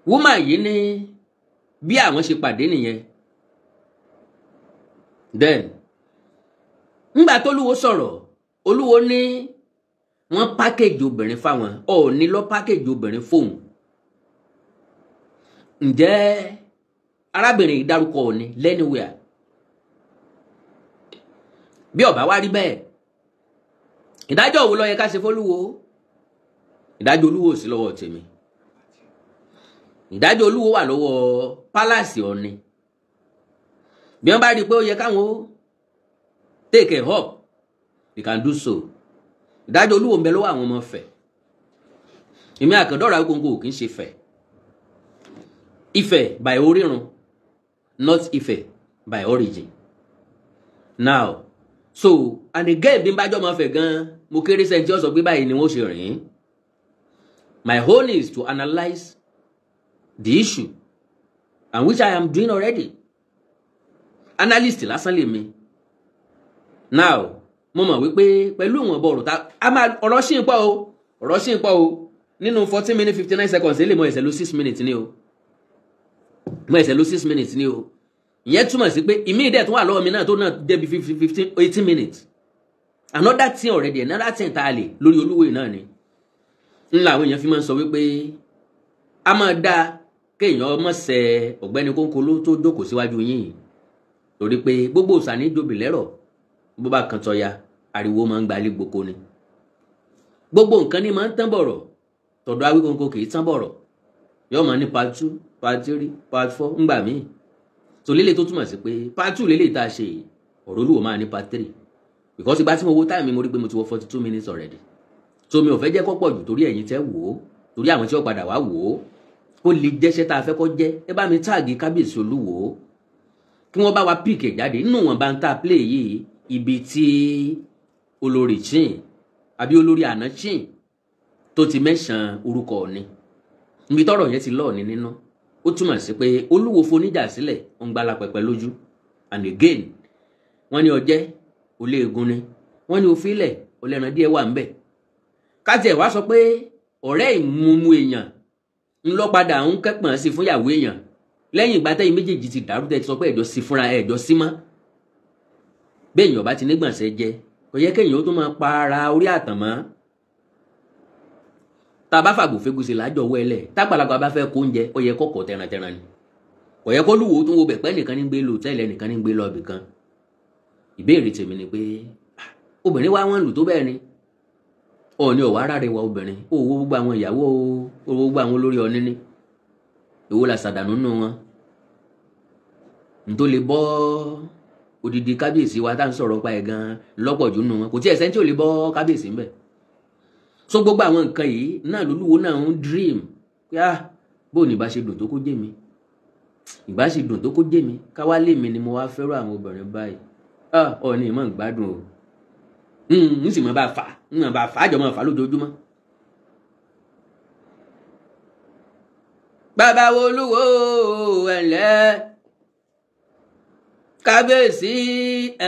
[SPEAKER 2] woman yìí ní bí àwọn ṣe pàdé nìyẹn. Then ńgbà tólúwo sọ̀rọ̀, Olúwo ní wọ́n package obìnrin fáwọn, Ọọ̀ni lọ package obìnrin fóun. Ǹjẹ́ arábìnrin yìí dárúkọ Ọọ̀ni lẹ́niwẹ̀ẹ́? Bí ó bá wá rí bẹ́ẹ̀, ìdájọ́ wo ló yẹ ká ṣe fólúwo? Ìdájọ́ Olúwo ò sí lọ́wọ́ tèmi. Ìdájọ́ Olúwo wà lọ́wọ́ palace Ọọ̀ni. Bí wọ́n bá rí i pé ó yẹ káwọn ó take a up, they can do so. Ìdájọ́ Olúwo ń bẹ lọ́wọ́ àwọn ọmọ Ifẹ̀. Èmi Àkàndọ̀rọ̀ Awíkonko kì í ṣe Ifẹ̀. Ifẹ̀ by orírun, not Ifẹ̀ by origin. Now, so and again, bí n bá jọ́ máa fẹ̀ gan, mo kéré sẹ́ni tí ó sọ pé báyìí ni wọ́n ṣe rìn. My own is to analyse the issue, and which I am doing already. Analyst lásán lèmi. Now, mo mọ̀ wípé pẹ̀lú ìwọ̀nba ọ̀rọ̀ tá a máa, ọ̀rọ̀ ṣì ń pọ̀ o, ọ̀rọ̀ ṣì ń pọ̀ o. Nínú 14 minutes 59 seconds èlé, mo ẹ̀sẹ̀ ló 6 minutes ní o, mo ẹ̀sẹ̀ ló 6 minutes ní o. Ìyẹn túmọ̀ sí pé ìmí ìdẹ̀ tó wà lọ́wọ́ mi náà tó náà débi 15, 18 minutes. Another thing already, another thing tá a lè lórí Olúwo náà ni ńlá àwọn èèyàn fi máa ń sọ wípé a máa dá kéèyàn mọ̀ sẹ́ ọ̀gbẹ́ni Kónkóló tó jókòó síwájú yín, torí pé gbogbo òsà ní jobi lẹ́rọ̀, bó bá kan tọ́ya, ariwo máa ń gbalé gboko ni. Gbogbo nǹkan ní máa ń tán bọ̀rọ̀, tọ̀dọ̀ Awíkonko kì í tán bọ̀rọ̀, yóò máa ní part two, part three, part four ńgbà míì. Tó lélẹ̀ tó túmọ̀ sí pé part two lélẹ̀ tá a ṣe yìí, ọ̀rọ̀ Olúwo máa ní part three, because ìgbà tí mo wo time mi, mo rí pé mo ti wọ 42 minutes already. So mi ò fẹ́ jẹ́ kó pọ̀ jù, torí ẹ̀yin tẹ́ wò ó, torí àwọn tí ó padà wá wò ó, kó lè jẹ́ṣẹ́ tá a fẹ́ kó jẹ́. Ẹ bá mi tag kábíyèsí Olúwo kí wọ́n bá wa pick ẹ̀ jáde nínú wọn bá ń ta play yìí, ibi tí olórí chin àbí olórí àná chin tó ti mẹ́sàn orúkọ Ọ̀ni, ibi tọ́rọ̀ yẹn ti lọ́ọ̀ni nínú. Ó túmọ̀ sí pé Olúwo foníjà sílẹ̀, ó ń gbala pẹpẹ lójú. And again, wọ́n ní ọjẹ́ oléegun ni, wọ́n ní òfilẹ̀ olẹ́ran díẹ̀ wà ńbẹ̀. Káti ẹ̀ wá sọ pé ọ̀rẹ́ ìmúmu èèyàn ńlọ́padà ń kẹ́pọ̀n sí fúnyàwó èèyàn lẹ́yìn ìgbà tẹ́yìn méjèèjì ti dàrú, tẹ́ ti sọ pé ẹ̀jọ́ sí fúnra ẹ̀jọ́ sí mọ́. Béèyàn bá ti nígbọ̀nsẹ̀ jẹ, kò yẹ kéèyàn ó tún máa pa ara orí àtàn mọ́. Tá a bá fàgbò fégúsì lájọ wẹ́lẹ̀, tágbàlagbà bá fẹ́ kó oúnjẹ, ó yẹ kọ́kọ́ tẹrantẹran ni. Kò yẹ kó lúwo tún wo bẹ̀ pẹ́ nìkan ní gbé lò tẹ́lẹ̀, nìkan ní gbé lọ ibì kan. Ìbéèrè tèmi ni pé obìnrin wá wọn lù tó bẹ́ẹ̀ ni, Ọọ̀ni ọ̀wá ara rẹ̀ wá obìnrin ó wo gbogbo àwọn ìyàwó, ó wo gbogbo àwọn olórí Ọọ̀ni ní èwo la ṣàdànù nínú wọn n tó lè bọ́ odidi kábíyèsí wa tá à ń sọ̀rọ̀ pa ẹ̀ gan lọ́pọ̀ jù nínú wọn? Kò tí ẹ̀ sẹ́ni tí ò lè bọ́ kábíyèsí ńbẹ̀. So gbogbo àwọn nǹkan yìí náà lolúwo náà ń dream pé, ah, bó ní ìbá ṣe dùn tó kó jẹ́ mi, ìbá ṣe dùn tó kó jẹ́ mi, káwá lè mi ni mo wá fẹ́ràn àwọn obìnrin báyìí. Ah, Ọọ̀ni ìmọ̀ ń gbádùn o, n sì mọ̀ bá fà, ń mọ̀ bá fà á, jọ mọ̀ fà lójoojúmọ́. Bàbá wo Olúwo, ẹ̀lẹ́, kábíyèsí,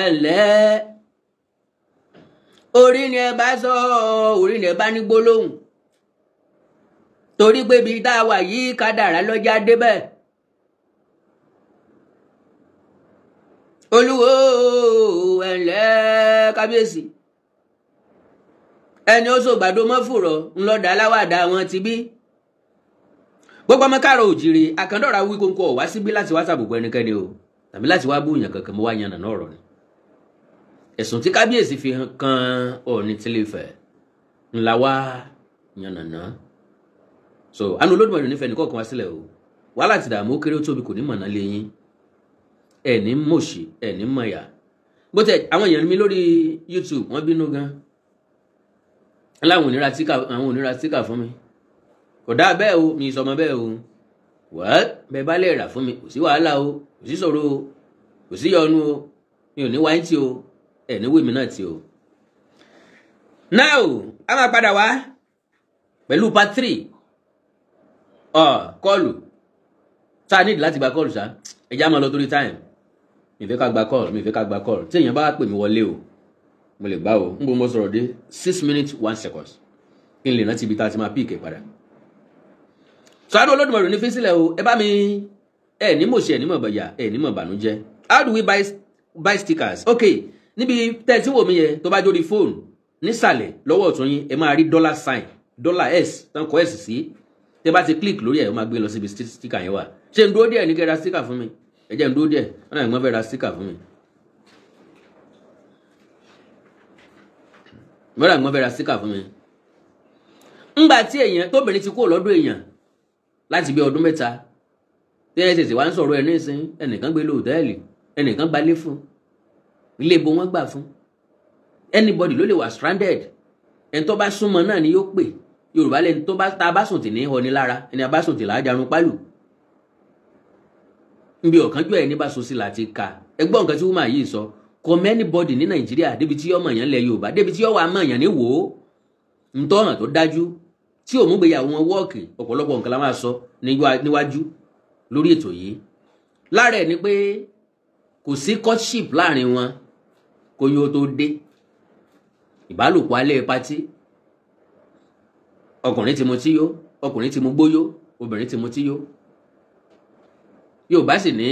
[SPEAKER 2] ẹ̀lẹ́. Orí ni ẹ bá sọ, orí ni ẹ bá ní gbólóhùn, torí pé ibi tá a wà yìí, kádàrá lọ́jà débẹ̀. Olúwo, ẹ̀lẹ́, kábíyèsí. Ẹni ó sògbàdo mọ́fùrọ̀ ńlọ́dà aláwàdà wọn ti bí gbogbo ọmọ káàrọ̀ òjìrè. Àkàndọ̀rà wí kónkó ọ̀wá síbí láti wá sàbùkù ẹnikẹ́ni o, tàbí láti wá búyàn kankan. Mo wá yan nàná ọ̀rọ̀ ni. Ẹ̀sùn tí kábíyèsí fi kan Ọọ̀ni t'Ilé-Ifẹ̀ ńlá wá yan nàná. So àánú Olódùmarè nífẹ̀ẹ́ nìkan kan wá sílẹ̀ o. Wàhálà ti dààmú, ó kéré, ó tóbi, kò ní mọ̀nà lé yín. Ẹ̀ ní mọ̀ṣì, ẹ̀ ní mọ̀yà. Bó tẹ àwọn èèyàn mi lórí YouTube, wọ́n bínú gan láwọn onírà sticker, àwọn onírà sticker fún mi. Kò dáa bẹ́ẹ̀ o, mi sọmọ bẹ́ẹ̀ o. Wẹ́ẹ́ bẹ́ẹ̀ bá lè rà fún mi, kò sí wàhálà o, kò sí ṣòro o, kò sí yọnu o. Mi ò ní wáyé tí o, ẹ̀ ní wèmí náà tí o. Now, a máa padà wá pẹ̀lú part three. Ọ̀ call tá a nídìí láti gba call ṣá, ẹ já máa lọ torí time. Mi fẹ́ ká gba call, mi fẹ́ ká gba call. Tí èèyàn bá pè mí wọlé o, mo lè gbá o. Ń bó mo sọ̀rọ̀ dé 6 minutes 1 seconds, kí n lè rántí ibi tá a ti máa pick ẹ̀ padà. Sọ Olódùmarè ní físílẹ̀ o. Ẹ bá mi, ẹ ní mò ṣe, ẹ ní mọ̀ bàyà, ẹ ní mọ̀ bànújẹ́. How do we buy stickers? Okay, níbi tẹ́ ẹ tí wò mí yẹn, tó bá jórí fóònù, nísàlẹ̀ lọ́wọ́ ọ̀tún yín, ẹ máa rí dollar sign, dollar s tán kọ s sí. Tẹ́ bá ti click lórí ẹ̀, ó máa gbé lọ síbi sticker yẹn wà. Ṣé n dúró díẹ̀ ní kẹ́ ra sticker fún mi? Ẹ jẹ́ n dúró díẹ̀, wọ́n náà ń fẹ́ ra sticker fún mi. Wọ́n náà ń fẹ́ ra sticker fún mi. Ńgbà tí èèyàn tóbìnrin ti kúrò lọ́dọ̀ èèyàn láti bí ọdún 3, tí ẹ tètè wá ń sọ̀rọ̀ ẹ̀ nísìn, ẹnìkan gbé lọ hòtẹ́ẹ̀lì, ẹnìkan gbalé fún, ilé ibo wọn gbà fún. Anybody ló lè wà stranded. Ẹni tó bá súnmọ́ náà ni yóò pè. Yorùbá lẹni tó bá ta bá sùn tì ní họ ní lára, ẹni a bá sùn tì láà jarun pálù. Nbí ọ̀kánjúwà ẹni bá so sí láti ka. Ẹ gbọ́ nǹkan tí woman yìí sọ. Kò mọ anybody ní Nàìjíríà débi tí ọmọ yẹn lẹ Yorùbá, débi tí ọwọ́ àmọ́ yẹn ní wò ó ntọ́hàn tó dájú tí òmùgbéyàwó wọn wọ́ọ̀kì. Ọ̀pọ̀lọpọ̀ nǹkan la máa sọ níwájú lórí ètò yìí. Lára ẹ̀ ni pé kò sí courtship láàrin wọn kó yóò tó dé. Ìbálòpọ̀ alẹ́ party, ọkùnrin ti mutí yó, ọkùnrin ti mu gbóyó, obìnrin ti mutí yó. Yorùbá sì ní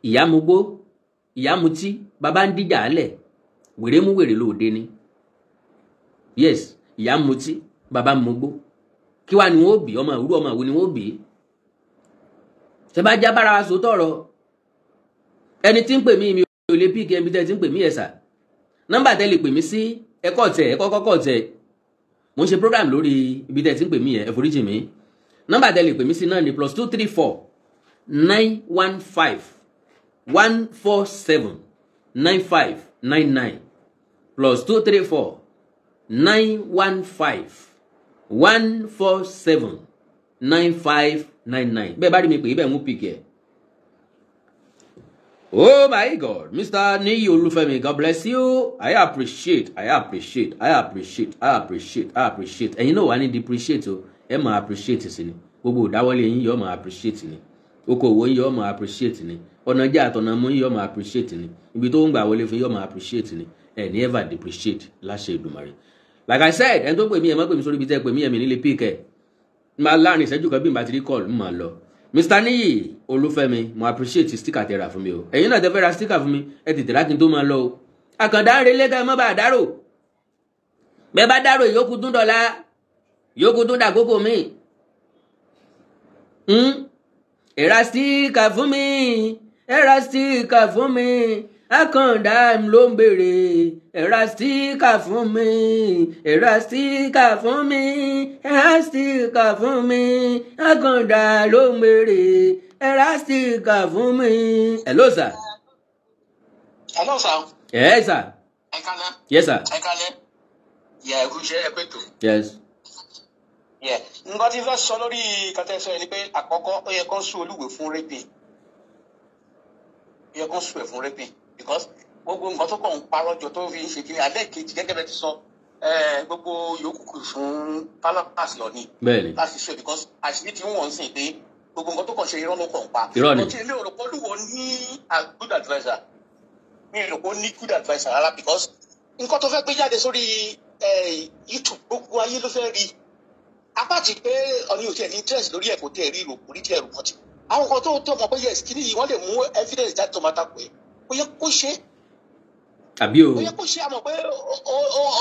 [SPEAKER 2] ìyá mugbó, ìyá mutí, bàbá ń díjà álẹ̀, wèrè mú wèrè lóde ni. Yes, ìyá mutí, bàbá mugbó, kí wàá ni wọn ó bí ọmọ ìwúrọ? Ọmọ ìwú ni wọn ó bí. Ṣe bá já bára wa sọ tọrọ, ẹni tí ń pè mí, mi ò lè pick ẹbí tẹ́ ti ń pè mí. Ẹ̀sà nọ́mbà tẹ́ lè pè mí sí, ẹ̀kọ́ tẹ̀ ẹ̀kọ́ kọ́kọ́ tẹ̀. Mo ń ṣe program lórí ibi tẹ́ ti ń pè mí yẹn, ẹ foríjì mí. Nọ́mbà tẹ́ lè pè mí sí náà ní +234 915 147 9599, +234 915 147 9599. Bẹ́ẹ̀ bá rí mi pè é, bẹ́ẹ̀ mú pick ẹ̀. Oh my God, Mr. Niyi Olufemi, God bless you. I appreciate, I appreciate, I appreciate, I appreciate, I appreciate. Ẹ̀yin náà wà ní depreciate o, ẹ máa appreciate sí ni. Gbogbo ìdáwọ́lé yín yóò máa appreciate ni. Okòwò yín yóò máa appreciate ni. Ọ̀nà jẹ́ àtọ̀nà mú yín yóò máa appreciate ni. Ibi tó ń gbà wọlé fún yóò máa appreciate ni. Ẹ ní ever depreciate láṣẹ Èdùmàrè. Like I said, ẹni tó pè mí, ẹ má pè mí sórí ibi tẹ́ ẹ pè mí, ẹ̀mí nílé pick ẹ̀. Máa láàrin ìṣẹ́jú kan bí n bá ti rí call, ń máa lọ. Mr. Niyi Olúfẹ́mi, mo appreciate sticker tẹ́ rà fún mi o. Ẹ̀yin náà tẹ́ fẹ́ ra sticker fún mi, ẹ tètè rà kí n tó máa lọ o. Àkàndá ń relé ká ẹ má bàa dárò. Bẹ́ẹ̀ bá dárò, ìyókù tún dọ̀la, yòókù tún dàkókò mi. Ẹ ra sticker fún mi, ẹ ra sticker fún mi, Àkàndá ló ń béèrè. Ẹ ra sticker fún mi, ẹ ra sticker fún mi, ẹ ra sticker fún mi, Àkàndá ló ń béèrè, ẹ ra sticker fún mi. Hello sir.
[SPEAKER 5] Hello sir.
[SPEAKER 2] Yes sir.
[SPEAKER 5] Ẹ kálẹ́.
[SPEAKER 2] Yes sir.
[SPEAKER 5] Ẹ kálẹ́. Yẹ ẹ kú iṣẹ́, ẹ pé tó.
[SPEAKER 2] Yes.
[SPEAKER 5] Yẹ nǹkan tí fẹ́ sọ lórí kàtẹ́ sọ yẹn ni pé àkọ́kọ́, ó yẹ kó sue Olúwo fún raping. Ó yẹ kó sue ẹ̀ fún raping because gbogbo nǹkan tó kàn ń parọ́ jọ tó fi ń ṣe kiri alẹ́ kejì, gẹ́gẹ́ bẹ́ẹ̀ ti sọ, gbogbo yòókù kù fún palace lọ ni láti sue, because àṣírí tí wọ́n ń sìn pé gbogbo nǹkan tó kàn ṣe, irọ́ ló kàn ń pa.
[SPEAKER 2] Irọ́ ni.
[SPEAKER 5] But èmi ò rò pé Olúwo ní a good adviser. Mi ò rò pé ó ní good adviser rárá, because nǹkan tó fẹ́ gbé jáde sórí YouTube, gbogbo ayé ló fẹ́ rí. Apáti pé ọ̀ní ò tiẹ̀ ní interest lórí ẹ̀, kò tiẹ̀ rí ìrò, kò rí tiẹ̀ rò mọ́tì. Àwọn kan tó mọ̀ pé yes, kíní yìí, wọ́n lè mú evidence jáde tó máa takò ẹ̀, kò yẹ kó ṣe.
[SPEAKER 2] Àbí o.
[SPEAKER 5] Kò yẹ kó ṣe. Àmọ̀ pé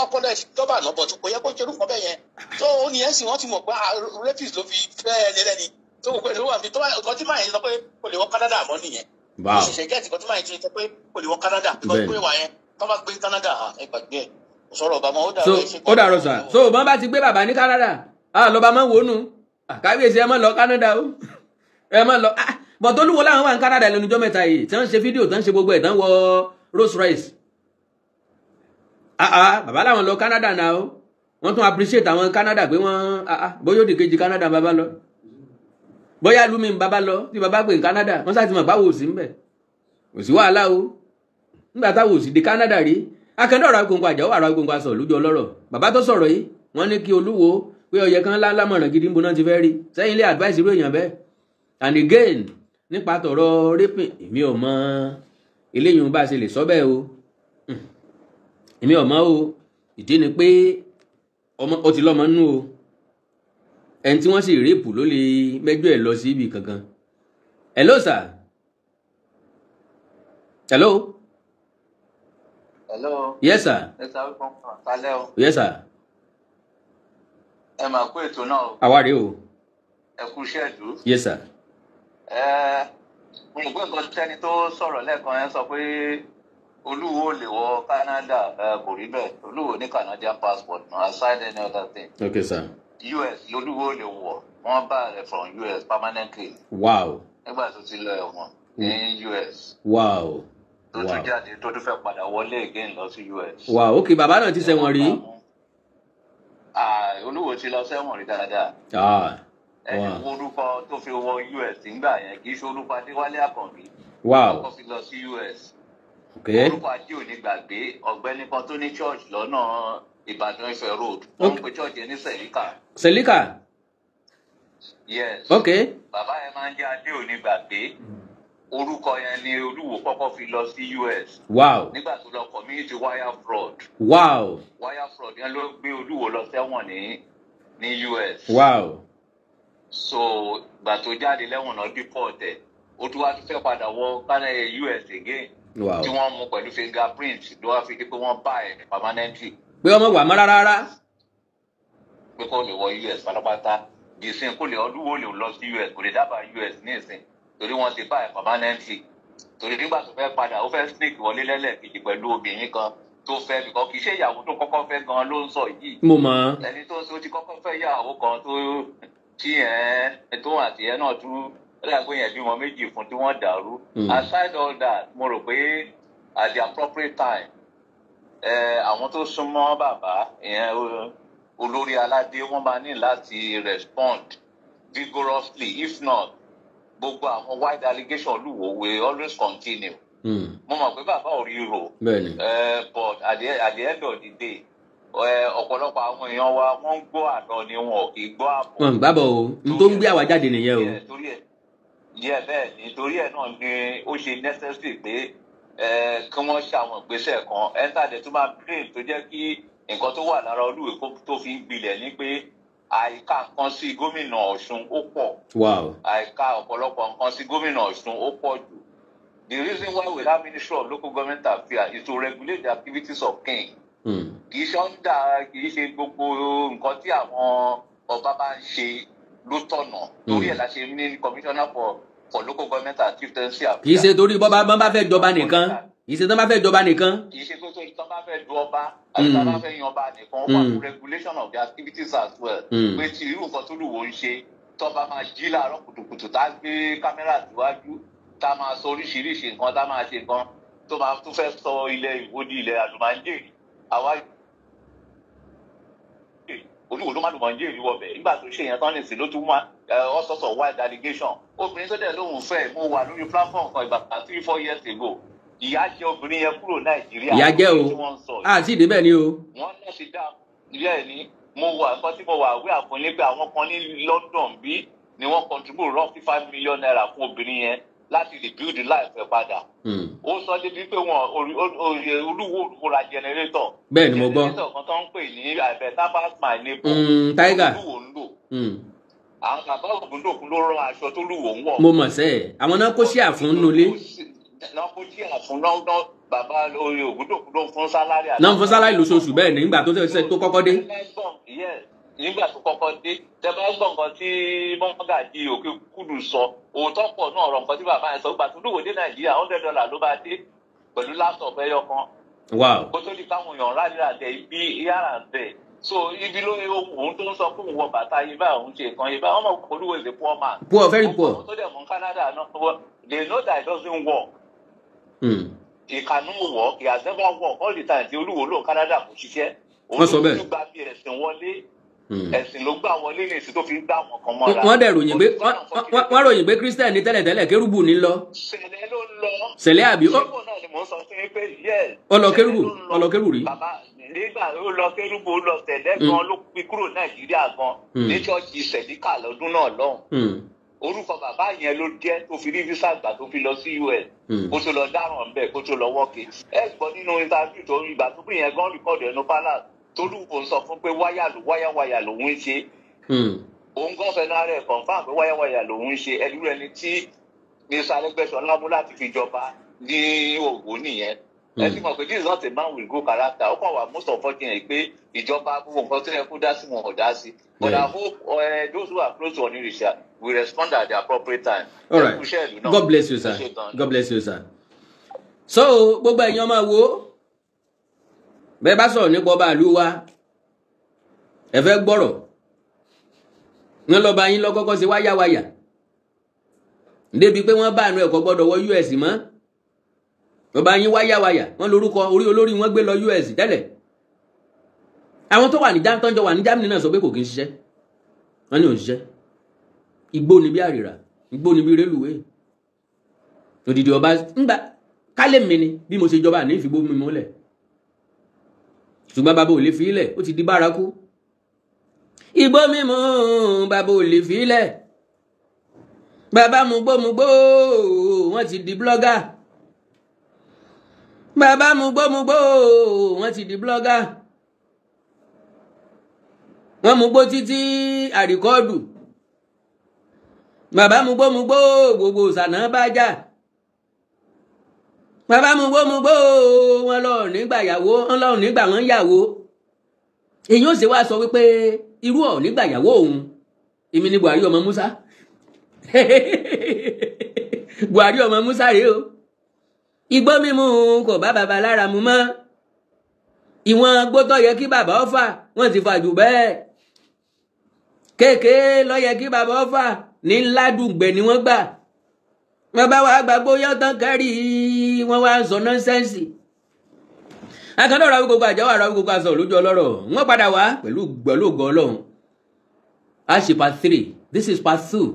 [SPEAKER 5] ọpọlọ ẹ̀ ti dọ́bà náà, but kò yẹ kó ṣe irúfọ́ bẹ́ẹ̀ yẹn. Tó ó ní ẹ̀sìn, wọ́n ti mọ̀ pé rapist ló fi fẹ́ ẹ lẹ́lẹ́ni tó gbogbo ẹ̀ ló wà ní tó nǹkan tí màá yẹn sọ pé kò lè wọ Canada mọ́ nìyẹn. Mo ṣẹ̀ṣẹ̀ get nǹkan tí màá yẹn ti sọ pé kò lè wọ Canada because pé wà yẹn, tó bá gbé Canada, ẹ gbàgbé ẹ̀, kò sọ̀rọ̀ ọba mọ́. Ó
[SPEAKER 2] So
[SPEAKER 5] dàrú, ẹ ṣe.
[SPEAKER 2] Ó dàrọ sà. So bọ́n bá ti gbé bàbá ní Canada, ah, lọ́ba máa ń wò nù. Ah, kábíyèsí, ẹ má lọ Canada o, ẹ má lọ. Ah, but Olúwo láwọn wà ní Canada lẹ́nu ọjọ́ mẹ́ta yìí, tí wọ́n ń ṣe fídíò, tí wọ́n ń ṣe gbogbo ẹ̀, tí wọ́n wọ Rolls Royce. Ah ah, bàbá làwọn lọ Canada náà o. Wọ́n tún appreciate àwọn Canada pé wọ́n, ah ah, bóyá òdì kejì Canada bàbá lọ, bóyá lumi ń bàbá lọ tí bàbá pè ní Canada. Wọ́n sá ti mọ̀ báwo sí ń bẹ̀, kò sí wàhálà o, nígbà táwọn ò sì dé Canada rí. Akẹ́ndọ̀ ọ̀rọ̀ agbóngbò àjọ ọ̀rọ̀ agbóngbò aṣọ lójú ọlọ́rọ̀. Bàbá tó sọ̀rọ̀ yìí, wọ́n ní kí Olúwo pé ó yẹ kán ńlá lámọ̀ràn gidi, ń bo náà ti fẹ́ rí sẹ́yìn ilé advice irú èèyàn bẹ́ẹ̀. And again, nípa tọ̀rọ̀ raping, èmi ò mọ eléyìí bá a ṣe lè sọ bẹ́ẹ̀ o. Èmi ò mọ o. Ìdí ni pé ọmọ ó ti lọ́mọ nú o. Ẹni tí wọ́n sì rape ló lè mẹ́jọ ẹ̀ lọ sí ibì kankan. Hello sir, hello.
[SPEAKER 6] Hello.
[SPEAKER 2] Yes sir.
[SPEAKER 6] Ẹ sáré kan kálẹ́ o.
[SPEAKER 2] Yes sir.
[SPEAKER 6] Ẹ máa kó ètò náà o.
[SPEAKER 2] Àwa rèé o.
[SPEAKER 6] Ẹ kú iṣẹ́ ìlú.
[SPEAKER 2] Yes sir.
[SPEAKER 6] Ẹ mo rò pé nǹkan tẹ́ni tó sọ̀rọ̀ lẹ́ẹ̀kan yẹn sọ pé Olúwo lè wọ Canada, ẹ kò rí bẹ́ẹ̀. Olúwo ní Canadian passport no, aside any other thing.
[SPEAKER 2] Okay sir.
[SPEAKER 6] US lolúwo lè wọ̀. Wọ́n bá rẹ̀ from US permanently nígbà tó ti lọ ẹ̀wọ̀n ní US, tó tún jáde, tó tún fẹ́ padà wọlé again lọ sí US.
[SPEAKER 2] Wow, okay, bàbá náà ti ṣẹ̀wọ̀n rí.
[SPEAKER 6] Ah, Olúwo ti lọ sẹ́wọ̀n rí dáadáa. Ẹni wo orúkọ tó fi wọ US nígbà yẹn, kì í ṣe orúkọ Adéwálé Àkànbí. Kọ́kọ́ fi lọ sí US. Orúkọ Ajé òní gbàgbé, ọ̀gbẹ́ni kan tó ní church lọ́nà Ìbàdàn Ifẹ̀ Road. Wọ́n ń pe church yẹn ní Sẹ̀líkà.
[SPEAKER 2] Sẹ̀líkà.
[SPEAKER 6] Yes. Bàbá yẹn máa ń jẹ́ Adé òní gbàgbé. Orúkọ yẹn ni Olúwo kọ́kọ́ fi lọ sí US. Nígbà tó lọ commit wire fraud. Wire fraud yẹn ló gbé Olúwo lọ sẹ́wọ̀n ní US. So ìgbà tó jáde lẹ́wọ̀n náà deport ẹ̀. Ó tún wá tún fẹ́ padà wọ Canada US again. Tí wọ́n mú pẹ̀lú fingerprint ló wá fi di pé wọ́n bá ẹ̀ permanently.
[SPEAKER 2] Pé ọmọ wà mọ́ rárá.
[SPEAKER 6] Pé kó lè wọ US pátápátá. Dìsín kó lè Olúwo lè lọ sí US, kò lè dábàá US ní ìsìn. Torí wọ́n ti bá ẹ̀ permanently. Torí nígbà tó fẹ́ padà, ó fẹ́ sneak wọlé lẹ́lẹ́kejì pẹ̀lú obìnrin kan tó fẹ́, bìkọ́ kì í ṣe ìyàwó tó kọ́kọ́ fẹ́ gan ló ń sọ yìí.
[SPEAKER 2] Mo mọ̀.
[SPEAKER 6] Ẹni tó ń sọ ti kọ́kọ́ fẹ́ ìyàwó kan tó tí ẹ̀ tó àti ẹ̀ náà tún lágbo yẹn bímọ méjì fún tí wọ́n dàrú. Aside all that, mo rò pé at the appropriate time, àwọn tó súnmọ́ bàbá ìyẹn olórí aládé, wọ́n máa ní láti respond vigorously. If not, gbogbo àwọn wide allegation Olúwo will always continue. Mo mọ̀ pé bàbá ò rí rò. But at the end of the day, ọ̀pọ̀lọpọ̀ àwọn èèyàn wa, wọ́n ń gbọ́ àlọ́ ni, wọn ò kì í gbọ́ àbọ̀.
[SPEAKER 2] Wọn ń gbábọ̀ o, n tó ń gbé àwa jáde nìyẹn o.
[SPEAKER 6] Torí ẹ̀ yẹ bẹ́ẹ̀ ni, torí ẹ̀ náà ni ó ṣe necessary pé kí wọ́n ṣe àwọn ìgbésẹ̀ kan. Ẹ́ńtàdé tó máa blame tó jẹ́ kí nǹkan tó wà lára Olúwo tó fi ń gbilẹ̀ ni pé àìka nǹkan sí gómìnà Ọ̀ṣun ó pọ̀. Àìka ọ̀pọ̀lọpọ̀ nǹkan sí gómìnà Ọ̀ṣun ó pọ̀ jù. The reason why we have Ministry of Local Government Affairs is to regulate the activities of king. Kì í ṣe ọ́ndà, kì í ṣe gbogbo nǹkan tí àwọn ọba bá ń ṣe ló tọ̀nà. Torí ẹ̀ la ṣe ní commissioner for local government and chieftaincy affairs.
[SPEAKER 2] Kì í ṣe torí bọ́ bá fẹ́ jọba nìkan, kì í ṣe tán bá fẹ́ jọba nìkan.
[SPEAKER 6] Kì í ṣe pé tó tán bá fẹ́ du ọba àti tán bá fẹ́ yan ọba nìkan. Wọ́n wà fún regulation of the activities as well. Pé tí irú nǹkan tó lùwọ́ ń ṣe, tọ́ba máa jí láàárọ̀ kùtùkùtù, tá a gbé kámẹ́rà síwájú, tá a máa sọ oríṣiríṣi nǹkan, tá a máa ṣe nǹkan tó máa tún fẹ́ sọ ilẹ̀ Ìwó di ilẹ̀ àlùmáńjèrì. Àwa Olúwo ló má lùmọ̀ọ́njèrì wọbẹ̀. Nígbà tó ṣe yẹn tán nìsín, ló tún wá all sorts of wild allegation. Obìnrin tó dẹ̀ lóhùn fẹ́, mo wà lórí platform kan ìgbà 3-4 years ago, ìyá jẹ obìnrin yẹn kúrò Nàìjíríà.
[SPEAKER 2] Ìyá jẹ́ o.
[SPEAKER 6] Tí wọ́n ń sọ yìí.
[SPEAKER 2] Àti ìdíbẹ̀ ni o.
[SPEAKER 6] Wọ́n náà ṣe dá ilé ẹ̀ ní mo wà. Nǹkan tí mo wà wí àfún pé àwọn kan ní London bí ni wọ́n contribute roughly ₦5 million fún obìnrin yẹn láti rebuild life ẹ̀ padà. Ó sọ débi pé wọn Olúwo olúwo ra generator.
[SPEAKER 2] Bẹ́ẹ̀ ni mo gbọ́.
[SPEAKER 6] Generator kan tó ń pè ní "I better pass my neighbor".
[SPEAKER 2] Tiger.
[SPEAKER 6] Olúwo ń lò. Àwọn bàbá Ògúndòkun ló rán aṣọ tó lúwo ń wọ̀.
[SPEAKER 2] Mo mọ̀ sẹ́ ẹ̀, àwọn náà kó sí àfún nulẹ̀.
[SPEAKER 6] Náà kó sí àfún náà, bàbá orí Ògúndòkun ló ń fún salary.
[SPEAKER 2] Náà ń fún salary lóṣooṣù, bẹ́ẹ̀ ni, nígbà tó ṣe tó kọ́kọ́ dé.
[SPEAKER 6] Yes, nígbà tó kọ́kọ́ dé. Tẹ bá gbọ́ nǹkan tí mọ́gàjì Òkè Kúdù sọ, òótọ́ pọ̀ náà ọ̀rọ̀ nǹkan tí bàbá yẹn sọ. Gbà tó lúwo dé Nàìjíríà, $100 ló bá dé pẹ̀lú laptop ẹyọ kan. Kó tó di káwọn èèyàn rálẹ̀ àtẹ ibi yàrá ń bẹ̀, so ibi ló òun tó ń sọ fún òun wọ bàtà yìí báyìí, òun ṣe nǹkan yìí báyìí. Wọ́n mọ̀ Olúwo is a poor man.
[SPEAKER 2] Poor, very poor.
[SPEAKER 6] Àwọn tó dẹ̀ mọ̀ Canada náà, they know that it doesn't work. He cannot work. He has never worked. All the time tí Olúwo lò Canada, kò ṣiṣẹ́.
[SPEAKER 2] Wọ́n sọ bẹ́ẹ̀.
[SPEAKER 6] Olúwo gba bí ẹ̀sìn wọlé. Ẹ̀sìn ló gbà wọlé ní èsì tó fi ń gbà wọn kan mọ́ra.
[SPEAKER 2] Wọ́n dẹ̀ ròyìn pé wọ́n ròyìn pé Christian ní tẹ́lẹ̀tẹ́lẹ̀, kérúbù ní lọ.
[SPEAKER 6] Sẹ̀lẹ̀ ló ń lọ.
[SPEAKER 2] Sẹ̀lẹ̀ àbí?
[SPEAKER 6] Ṣé náà ni mò ń sọ fún yín pé yes.
[SPEAKER 2] Ó lọ kérúbù, ó lọ kérúbù rí.
[SPEAKER 6] Bàbá nígbà ó lọ kérúbù, ó lọ sẹ̀lẹ̀ gan ló fi kúrò Nàìjíríà gan ní ṣọ́ọ̀ṣì Sẹ̀líkà lọ́dún náà lọ́hùn. Orúkọ bàbá yẹn ló jẹ́ tó fi rí visa gbà tó fi lọ sí US, kó tó lọ dáràn bẹ́ẹ̀, kó tó lọ wọ́ọ̀kì. Ẹ gbọ́ nínú interview tó ìgbà tó bí yẹn gan record ẹnu palace tolúwo ń sọ fún pé wáyà ló wáyà wáyà lòun ń ṣe. Òun gan fẹnu ara ẹ̀ confirm pé wáyà wáyà lòun ń ṣe. Ẹlú ẹni tí Mr. Arẹ́gbẹ́ṣọlá mú láti fi jọba ní Òwò nìyẹn. Ẹ ti mọ̀ pé this is not a man with good character. Ó kàn wá most unfortunate pé ìjọba, gbogbo nǹkan tó yẹ kó dá sí, wọn ò dá sí. But I hope those who are close to Onírìṣà will respond at the appropriate time.
[SPEAKER 2] All right. God bless you, sir. God bless you, sir. So gbogbo ẹ̀yin ọmọ wo, bẹ́ẹ̀ bá sọ̀rọ̀ nípa ọba ìlú wa, ẹ fẹ́ gbọ́rọ̀ wọn lọ́ba yín lọ́kọ́kọ́ sí wáyàwáyà débi pé wọ́n bá àánú ẹ̀kọ́ gbọ́dọ̀ wọ US mọ́. Ọba yín wáyàwáyà, wọ́n lórúkọ orí olórí wọn gbé lọ US tẹ́lẹ̀. Àwọn tó wà ní tọ́jọ́ wà ní Germany náà sọ pé kò kí ń ṣiṣẹ́. Wọ́n ní òun ṣiṣẹ́, igbó ni bí àrìrà, igbó ni bí rélùwé. Odidi ọba ńgbà kálẹ̀ mi ni bí mo ṣe jọba ní ìfìgbó mi múlẹ̀, ṣùgbọ́n bàbá ò lè fi ilẹ̀, ó ti di bárakú. Igbó mímu bàbá ò lè fi ilẹ̀, bàbá mugbómugbó wọ́n ti di blogger, bàbá mugbómugbó wọ́n ti di blogger, wọ́n mugbó títí àríkọ́ọ̀dù. Bàbá mugbómugbó gbogbo sànà bá jà, bàbá mugbómugbó wọn lọ nígbà yàwó, wọn lọ nígbà wọn yàwó. Èyí ó sì wá sọ wípé irú ọ̀ nígbà yàwó òun, èmi ni Buhari ọmọ Musa. Buhari ọmọ Musa rèé o. Igbó mímu kò bá bàbá lára mu mọ́, ìwọ̀n gbótọ́ yẹ kí bàbá ó fà wọ́n ti fà jù bẹ́ẹ̀, kéèké ló yẹ kí bàbá ó fà ní ládùngbẹ̀ ni wọ́n gbà. Bàbá wa gbàgbó yọ̀tàn kẹ́rì, wọ́n wá sọ nonsense. Akandọ̀ ra gbogbo àjọ àrà gbogbo aṣọ lójú ọlọ́rọ̀, wọ́n padà wá pẹ̀lú ògo Ọlọ́run. A ṣe part 3, this is part 2.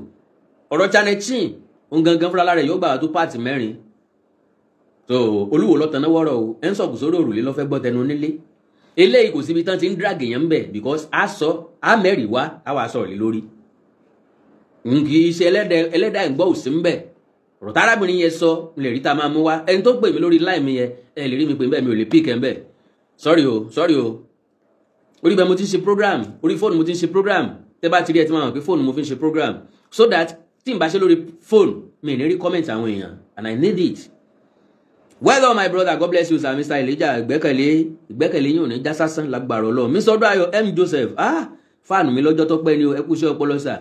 [SPEAKER 2] Ọ̀rọ̀ Channel Chin òun gangan fúnra rẹ̀ yóò gbà tó part 4. So Olúwo lọ́tàn náà wọ́rọ̀ o, ẹ̀ ń sọ̀kù sórí òrùlé lọ́fẹ́ gbọ́ tẹnu nílé. Eléyìí kò síbi tán ti ń drag èèyàn ń bẹ̀, because a sọ a mẹ́rìí wá a wà sọ̀rọ̀ lé lórí. Kì í ṣe ẹlẹ́dàá ń gbọ́ òsì ń bẹ̀. Ọ̀rọ̀ tárábìnrin yẹn sọ ń lè rí ta máa mú wá. Ẹni tó pè mí lórí line mi yẹn, ẹ lè rí mi pè mí bẹ́ẹ̀, mi ò lè pick ẹ̀ ń bẹ̀. Sorry o, sorry o. Orí bẹ́ẹ̀ mo ti ń ṣe program, orí fóònù mo ti ń ṣe program. Tẹ́ bá ti rí ẹ ti máa mọ̀ pé fóònù mo fi ń ṣe program. So that tí n bá ṣe lórí fóònù, mi ní rí comment àwọn èèyàn and I need it. Well done, my brother. God bless you, sir. Mr. Elijah, ìgbẹ́kẹ̀lé ìgbẹ́kẹ̀lé yín ò ní já sásán lágbára Ọlọ́run. Mr. Ọdún Ayọ̀ M. Joseph, ah, fáànù mi lọ́jọ́ tó pẹ́ ni o, ẹ kú iṣẹ́ ọpọlọ sà.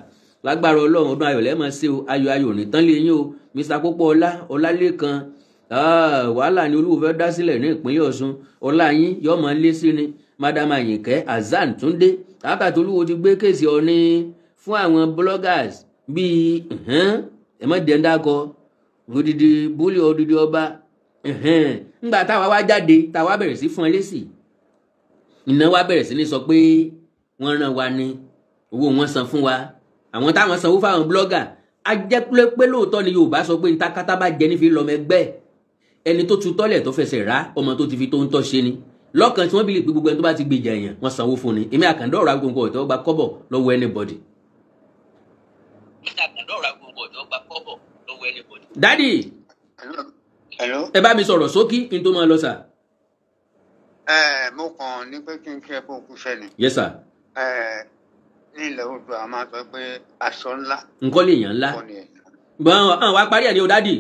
[SPEAKER 2] Lágbára Ọlọ́run, ọdún ayọ̀ lẹ́ẹ̀mọ́ sí o, ayọ̀ ayọ̀ ò ní tán lé yín o. Mr. Pópóọlá Ọlálékan, ah, wàhálà ni Olúwo fẹ́ dá sílẹ̀ ní ìpínlẹ̀ Ọ̀ṣun, ọlá yín yóò máa lé sí ni. Madam Àyìnkẹ́ Azan Túndé, àkàtà Olúwo ti gbé case Ọ̀ní fún àwọn bloggers bíi ẹ mọ̀ dẹ́ńdàkọ odidi búlì odidi ọba. Ńgbà táwa wá jáde, táwa bẹ̀rẹ̀ sí fún ẹ lésì, iná wa bẹ̀rẹ̀ sí ní sọ pé wọ́n rán wa ní owó wọn san fún wa, àwọn táwọn sanwó fáwọn blogger. A jẹ́ pé lóòótọ́ ni Yorùbá sọ pé ntakátá bá jẹ nífi lọ́mọ ẹgbẹ́, ẹni tó tu tọ́lẹ̀ tó fẹsẹ̀ rá ọmọ tó ti fi tó ń tọ́ ṣe ni lọ́kàn tí wọ́n bí lè pé gbogbo ẹni tó bá ti gbèjà èèyàn wọ́n sanwó fún ni. Èmi Àkàndá ọ̀rọ̀ agbóngbò ọ̀tọ́ gba kọ́bọ̀ lọ́wọ́ anybody. Dádì, ẹ bá mi sọ̀rọ̀ sókí kí n tó máa lọ sà.
[SPEAKER 7] Ẹ mo kàn ní pé kí n kí ẹ kó kú sẹ́ni.
[SPEAKER 2] Yes sir.
[SPEAKER 7] Ẹ ní ilẹ̀ odò a máa sọ pé aṣọ ńlá.
[SPEAKER 2] Nǹkan lè yàn ńlá. Gbọ́n àwọn wa parí ẹ̀ ní o dádì.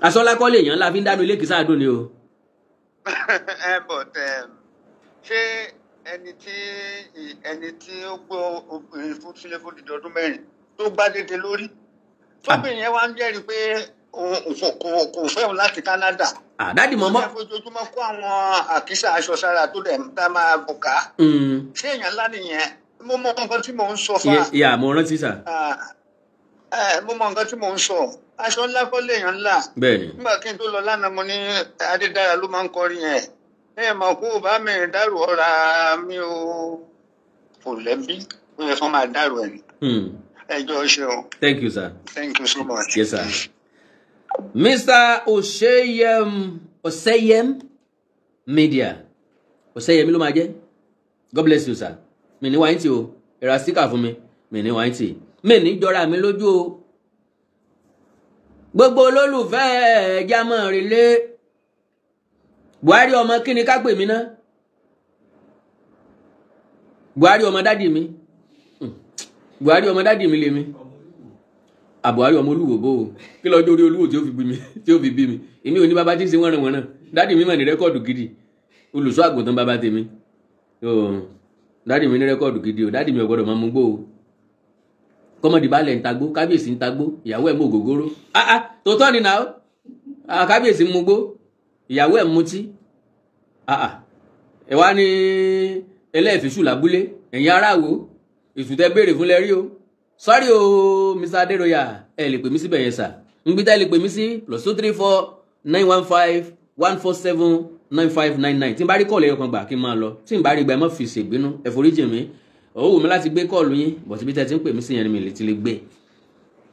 [SPEAKER 2] Aṣọ ńlá kọ́ lè yàn ńlá fi ń dánú ilé kìsà àdùn ni o.
[SPEAKER 7] Ẹ bọ̀ tẹ ṣé ẹni tí ó gbọ́ obìnrin fún sílé fún dídí ọdún 4 tó gbá dédé lórí tóbìnrin yẹn wá ń jẹ́rìí pé kò fẹ́ òun láti Canada.
[SPEAKER 2] Àdádì mọ́mọ́.
[SPEAKER 7] Ó yẹ fojoojúmọ́ kó àwọn àkísà aṣọ sára tó dẹ̀ ń tá máa bò ká. Ṣé èèyàn ńlá nìyẹn? Mo mọ nǹkan tí mò ń sọ fún wa.
[SPEAKER 2] Ìyá mo rántí sà.
[SPEAKER 7] Mo mọ nǹkan tí mò ń sọ. Aṣọ ńlá kọ́ léèyàn ńlá.
[SPEAKER 2] Bẹ́ẹ̀ni.
[SPEAKER 7] Nígbà kí n tó lọ lánàá mo ní Adédára ló máa ń kọrin yẹn. Ẹ mọ̀ kó o bá mi dárò ọ̀ra mi o. Kò lẹ́bí. Ó yẹ kó máa dárò ẹ̀ ní. Ẹ jọ̀ọ́ ṣeun.
[SPEAKER 2] Thank you, sir.
[SPEAKER 7] Thank you so much.
[SPEAKER 2] Yes, sir. Mr. Oseyem Oseyem Media. Oseyemi ló máa jẹ́. God bless you, sir. Mi ní wáyé tí o. Ẹ ra sticker fún mi. Mi ní wáyé tí. Mi ní jọra mi lójú o. Gbogbo olólùfẹ́ ẹja mọ̀ relé. Buhari ọmọ kí ni ká pè mí ná? Buhari ọmọ dádì mi. Buhari ọmọ dádì mi lèmi. Buhari ọmọ Olúwo bó o kí lọ́jọ́ orí Olúwo tí ó fi bí mi tí ó fi bí mi. Èmi ò ní bàbá tí ń ṣe wọ́nrán wọ́nrán. Dádì mi mà ní rẹ́kọ̀dù gidi, olùṣọ́ àgùntàn bàbá tèmi. Dádì mi ní rẹ́kọ̀dù gidi o. Dádì mi ò gbọ́dọ̀ máa mú gbó o. Kọ́mọdé balẹ̀ ń tagbó, kábíyèsí ń tagbó, ìyàwó ẹ̀ mú ògógóró. Ah tòótọ́ ni náà, kábíyèsí ń mú gbó, ìyàwó ẹ̀ mutí. Ẹ wá ní ẹlẹ́ẹ̀fíṣù lábúlé, ẹ̀yin aráàwọ̀ ìṣùtẹ́ béèrè fún lẹ́rí o. Sorry o, Mr. Aderoya, ẹ lè pè mí síbẹ̀ yẹn sà. Ngbí tá ẹ lè pè mí sí +234 915 147 9599. Tí n bá rí kọ́ọ̀lù ẹyọ kan gbà kí n máa lọ. Tí n bá rí gbà ẹ má fi ṣègbínú, ẹ foríjì mi. Ó wù mí láti gbé kọ́ọ̀lù yín, bọ̀ síbi tẹ́ ti ń pè mí sí yẹn ni mi lè ti lè gbé.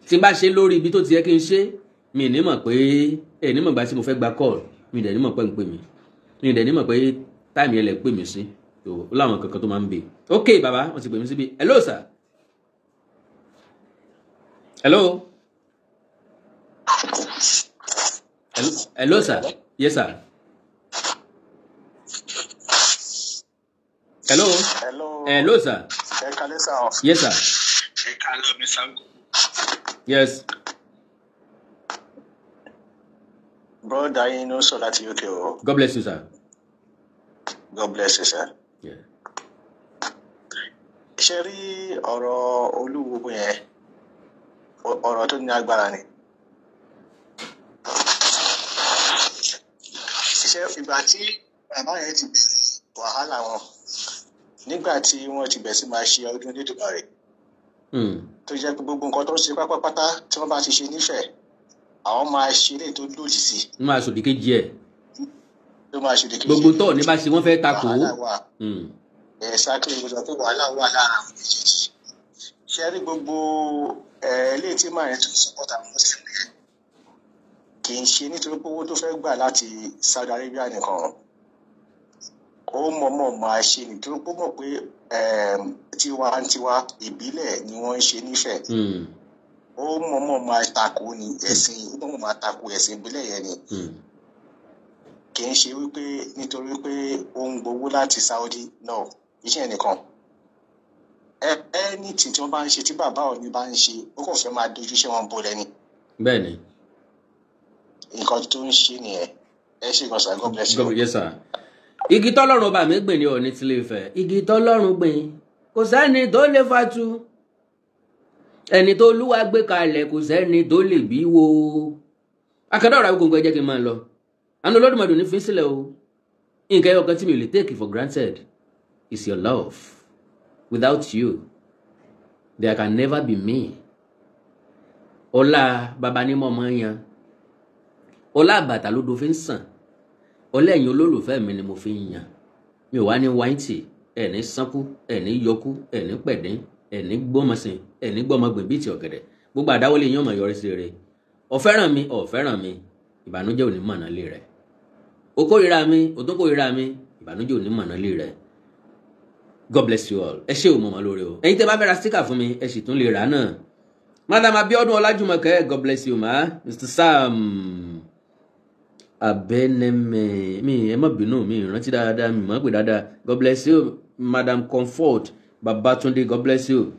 [SPEAKER 2] Tí n bá ṣe lórí ibi tó ti yẹ kí n ṣe, Mi ní mọ̀ pé ẹ ní mọ̀ gba tí mo fẹ́ gba call, mi dẹ̀ ní mọ̀ pé ń pè mí, mi dẹ̀ ní mọ̀ pé time yẹn lẹ̀ pè mí sí. Tó ó láwọn kankan tó máa ń bè. Ok bàbá, wọ́n ti pè mí síbi. Hello sir. Hello. Hello sir. Yes sir. Hello.
[SPEAKER 8] Hello.
[SPEAKER 2] Hello sir.
[SPEAKER 8] Ẹ kálẹ́ sir.
[SPEAKER 2] Yes sir.
[SPEAKER 8] Ẹ kálẹ́ mi sir.
[SPEAKER 2] Yes.
[SPEAKER 8] Brother yín ló sọ láti UK o.
[SPEAKER 2] God bless you sir.
[SPEAKER 8] God bless you sir.
[SPEAKER 2] Yeah.
[SPEAKER 8] Ṣé rí ọ̀rọ̀ Olúwo yẹn, ọ̀rọ̀ tó ní agbára ni. Ṣé ìgbà tí bàbá yẹn ti bẹ̀rẹ̀ wàhálà wọn, nígbà tí wọ́n ti bẹ̀rẹ̀ sí máa ṣe ọdún Elédùmarè, tó jẹ́ pé gbogbo nǹkan tó ń ṣe pátápátá tí wọ́n bá ti ṣe nífẹ̀ẹ́, àwọn máa ṣe eléyìí tó lòdì sí.
[SPEAKER 2] Wọ́n máa sòdì kejì ẹ̀.
[SPEAKER 8] Gbogbo
[SPEAKER 2] tó ní bá ṣe wọ́n fẹ́ takò.
[SPEAKER 8] Exactly, mo sọ pé wàhálà wà lára àwọn méjèèjì. Ṣé rí gbogbo eléyìí tí màá yẹn tún support àwọn Muslim yẹn, kì í ṣe nítorí pé owó tó fẹ́ gbà láti Saudi Arabia nìkan, ó mọ̀ọ́mọ̀ máa ṣe nítorí pé ó mọ̀ pé tiwantiwa ìbílẹ̀ ni wọ́n ń ṣe nífẹ̀ẹ́. Ó mọ̀ọ́mọ̀ máa takò ní ẹ̀sìn, ó mọ̀ọ́mọ̀ máa takò ẹ̀sìn ìbílẹ̀ yẹn ni. Kì í ṣe wípé nítorí pé ó ń gbowó láti Saudi, no, iṣẹ́ nìkan. Ẹni tí wọ́n bá ń ṣe, tí bàbá Ọọ̀ni bá ń ṣe, ó kàn fẹ́ máa dojú iṣẹ́ wọn bolẹ̀ ni.
[SPEAKER 2] Bẹ́ẹ̀ni.
[SPEAKER 8] Nǹkan tó ń ṣe nìyẹn. Ẹ ṣe gan sir, God bless you.
[SPEAKER 2] Yes sir. Igi tọ́lọ́run bá mi gbìn ní Ọọ̀ni tilé Ifẹ̀. Igi tọ́lọ́run gbìn kò sẹ́ni tó lè fatu. Ẹni tó Olúwa gbé kalẹ̀ kò sẹ́ni tó lè bí wo. Akẹ́dọ̀ ọ̀rọ̀ Awikonko, ẹ jẹ́ kí n máa lọ. Àánú Olódùmarè ní fi sílẹ̀ o. Nǹkan ẹyọ kan tí mi ò lè take for granted is your love. Without you, there can never be me. Ọlá baba ní mọ́ yan. Ọlá àbàtà ló do fi ń sàn. Ọlá ẹ̀yin olólùfẹ́ mi ni mo fi ń yan. Mi ò wá ní wáìtì, ẹ̀ ní sánkú, ẹ̀ ní yọkú, ẹ̀ ní pẹ̀dín, ẹ̀ ní gbọ́mọsìn, ẹ̀ ní gbọ́mọgbìn bíi ti ọ̀gẹ̀dẹ̀. Gbogbo àdáwọ́lé yín ó máa yọrí sí rere. Ó fẹ́ràn mi, ó fẹ́ràn mi, ìbànújẹ́ ò ní mọ̀nà lé rẹ̀. O kórìíra mi, o tún kórìíra mi, ìbànújẹ́ ò ní mọ̀nà lé rẹ̀. God bless you all. Ẹ ṣé o, mọ̀mọ́ lóore o. Ẹ̀yin tẹ́ bá fẹ́ ra sticker fún mi, ẹ sì tún lè rà náà. Madam Abiodun Ọlájùmọ̀kẹ́, God bless you ma. Mr. Sam Abeneme, mi ẹ má bínú, mi rántí dáadáa, mi mọ̀ pé dáadáa. God bless you. Madam Comfort Babatunde, God bless you.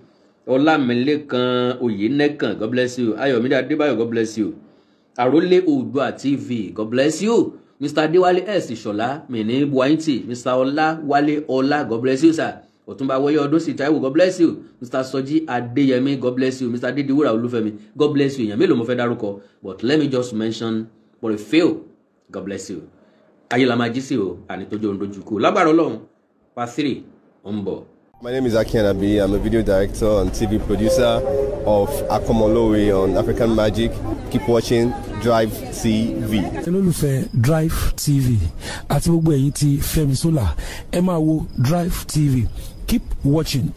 [SPEAKER 2] Ọlámilékan Oyènẹ́kàn, God bless you. Ayọ̀mídé Adébáyọ̀, God bless you. Àrólé Oòduà TV, God bless you. Mr. Adéwálé S. Ìṣọ̀lá Mìíní Buainti, Mr. Ọláwálé Ọlá, God bless you sir. Ọ̀túnba Wọyé Ọdúnsì Táíwò, God bless you. Mr. Sọjí Adéyẹmí, God bless you. Mr. Adédiwúrà Olúfẹ́mi, God bless you. Èèyàn mélòó mo fẹ́ dárúkọ, but let me just mention for a few. God bless you. Ayé la máa jí sí o, àní tójú ohun dojú kú. Lágbára Ọlọ́run, part 3 ó ń bọ̀.
[SPEAKER 9] My name is Aki Anabi. I'm a video director and TV producer of Akomolowe on African Magic. Keep watching Drive TV.
[SPEAKER 10] Olólùfẹ́ Drive TV àti gbogbo ẹ̀yin tí Fẹ́mi Sola, ẹ máa wo Drive TV. Keep watching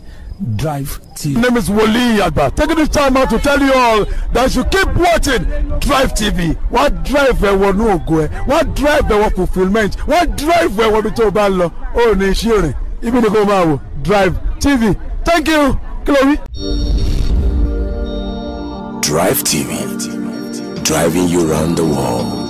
[SPEAKER 10] Drive TV.
[SPEAKER 11] My name is Wole Agba. Taking this time out to tell you all that you keep watching Drive TV. Wọ́n drive ẹ̀wọ̀n ní ògo ẹ̀, wọ́n drive ẹ̀wọ̀n fulfilment, wọ́n drive ẹ̀wọ̀n bí tó o bá lọ, ó ní iṣẹ́ rìn, ibi ni kò máa wò Drive TV. Thank you. Chloe.
[SPEAKER 12] Drive TV, driving you round the world.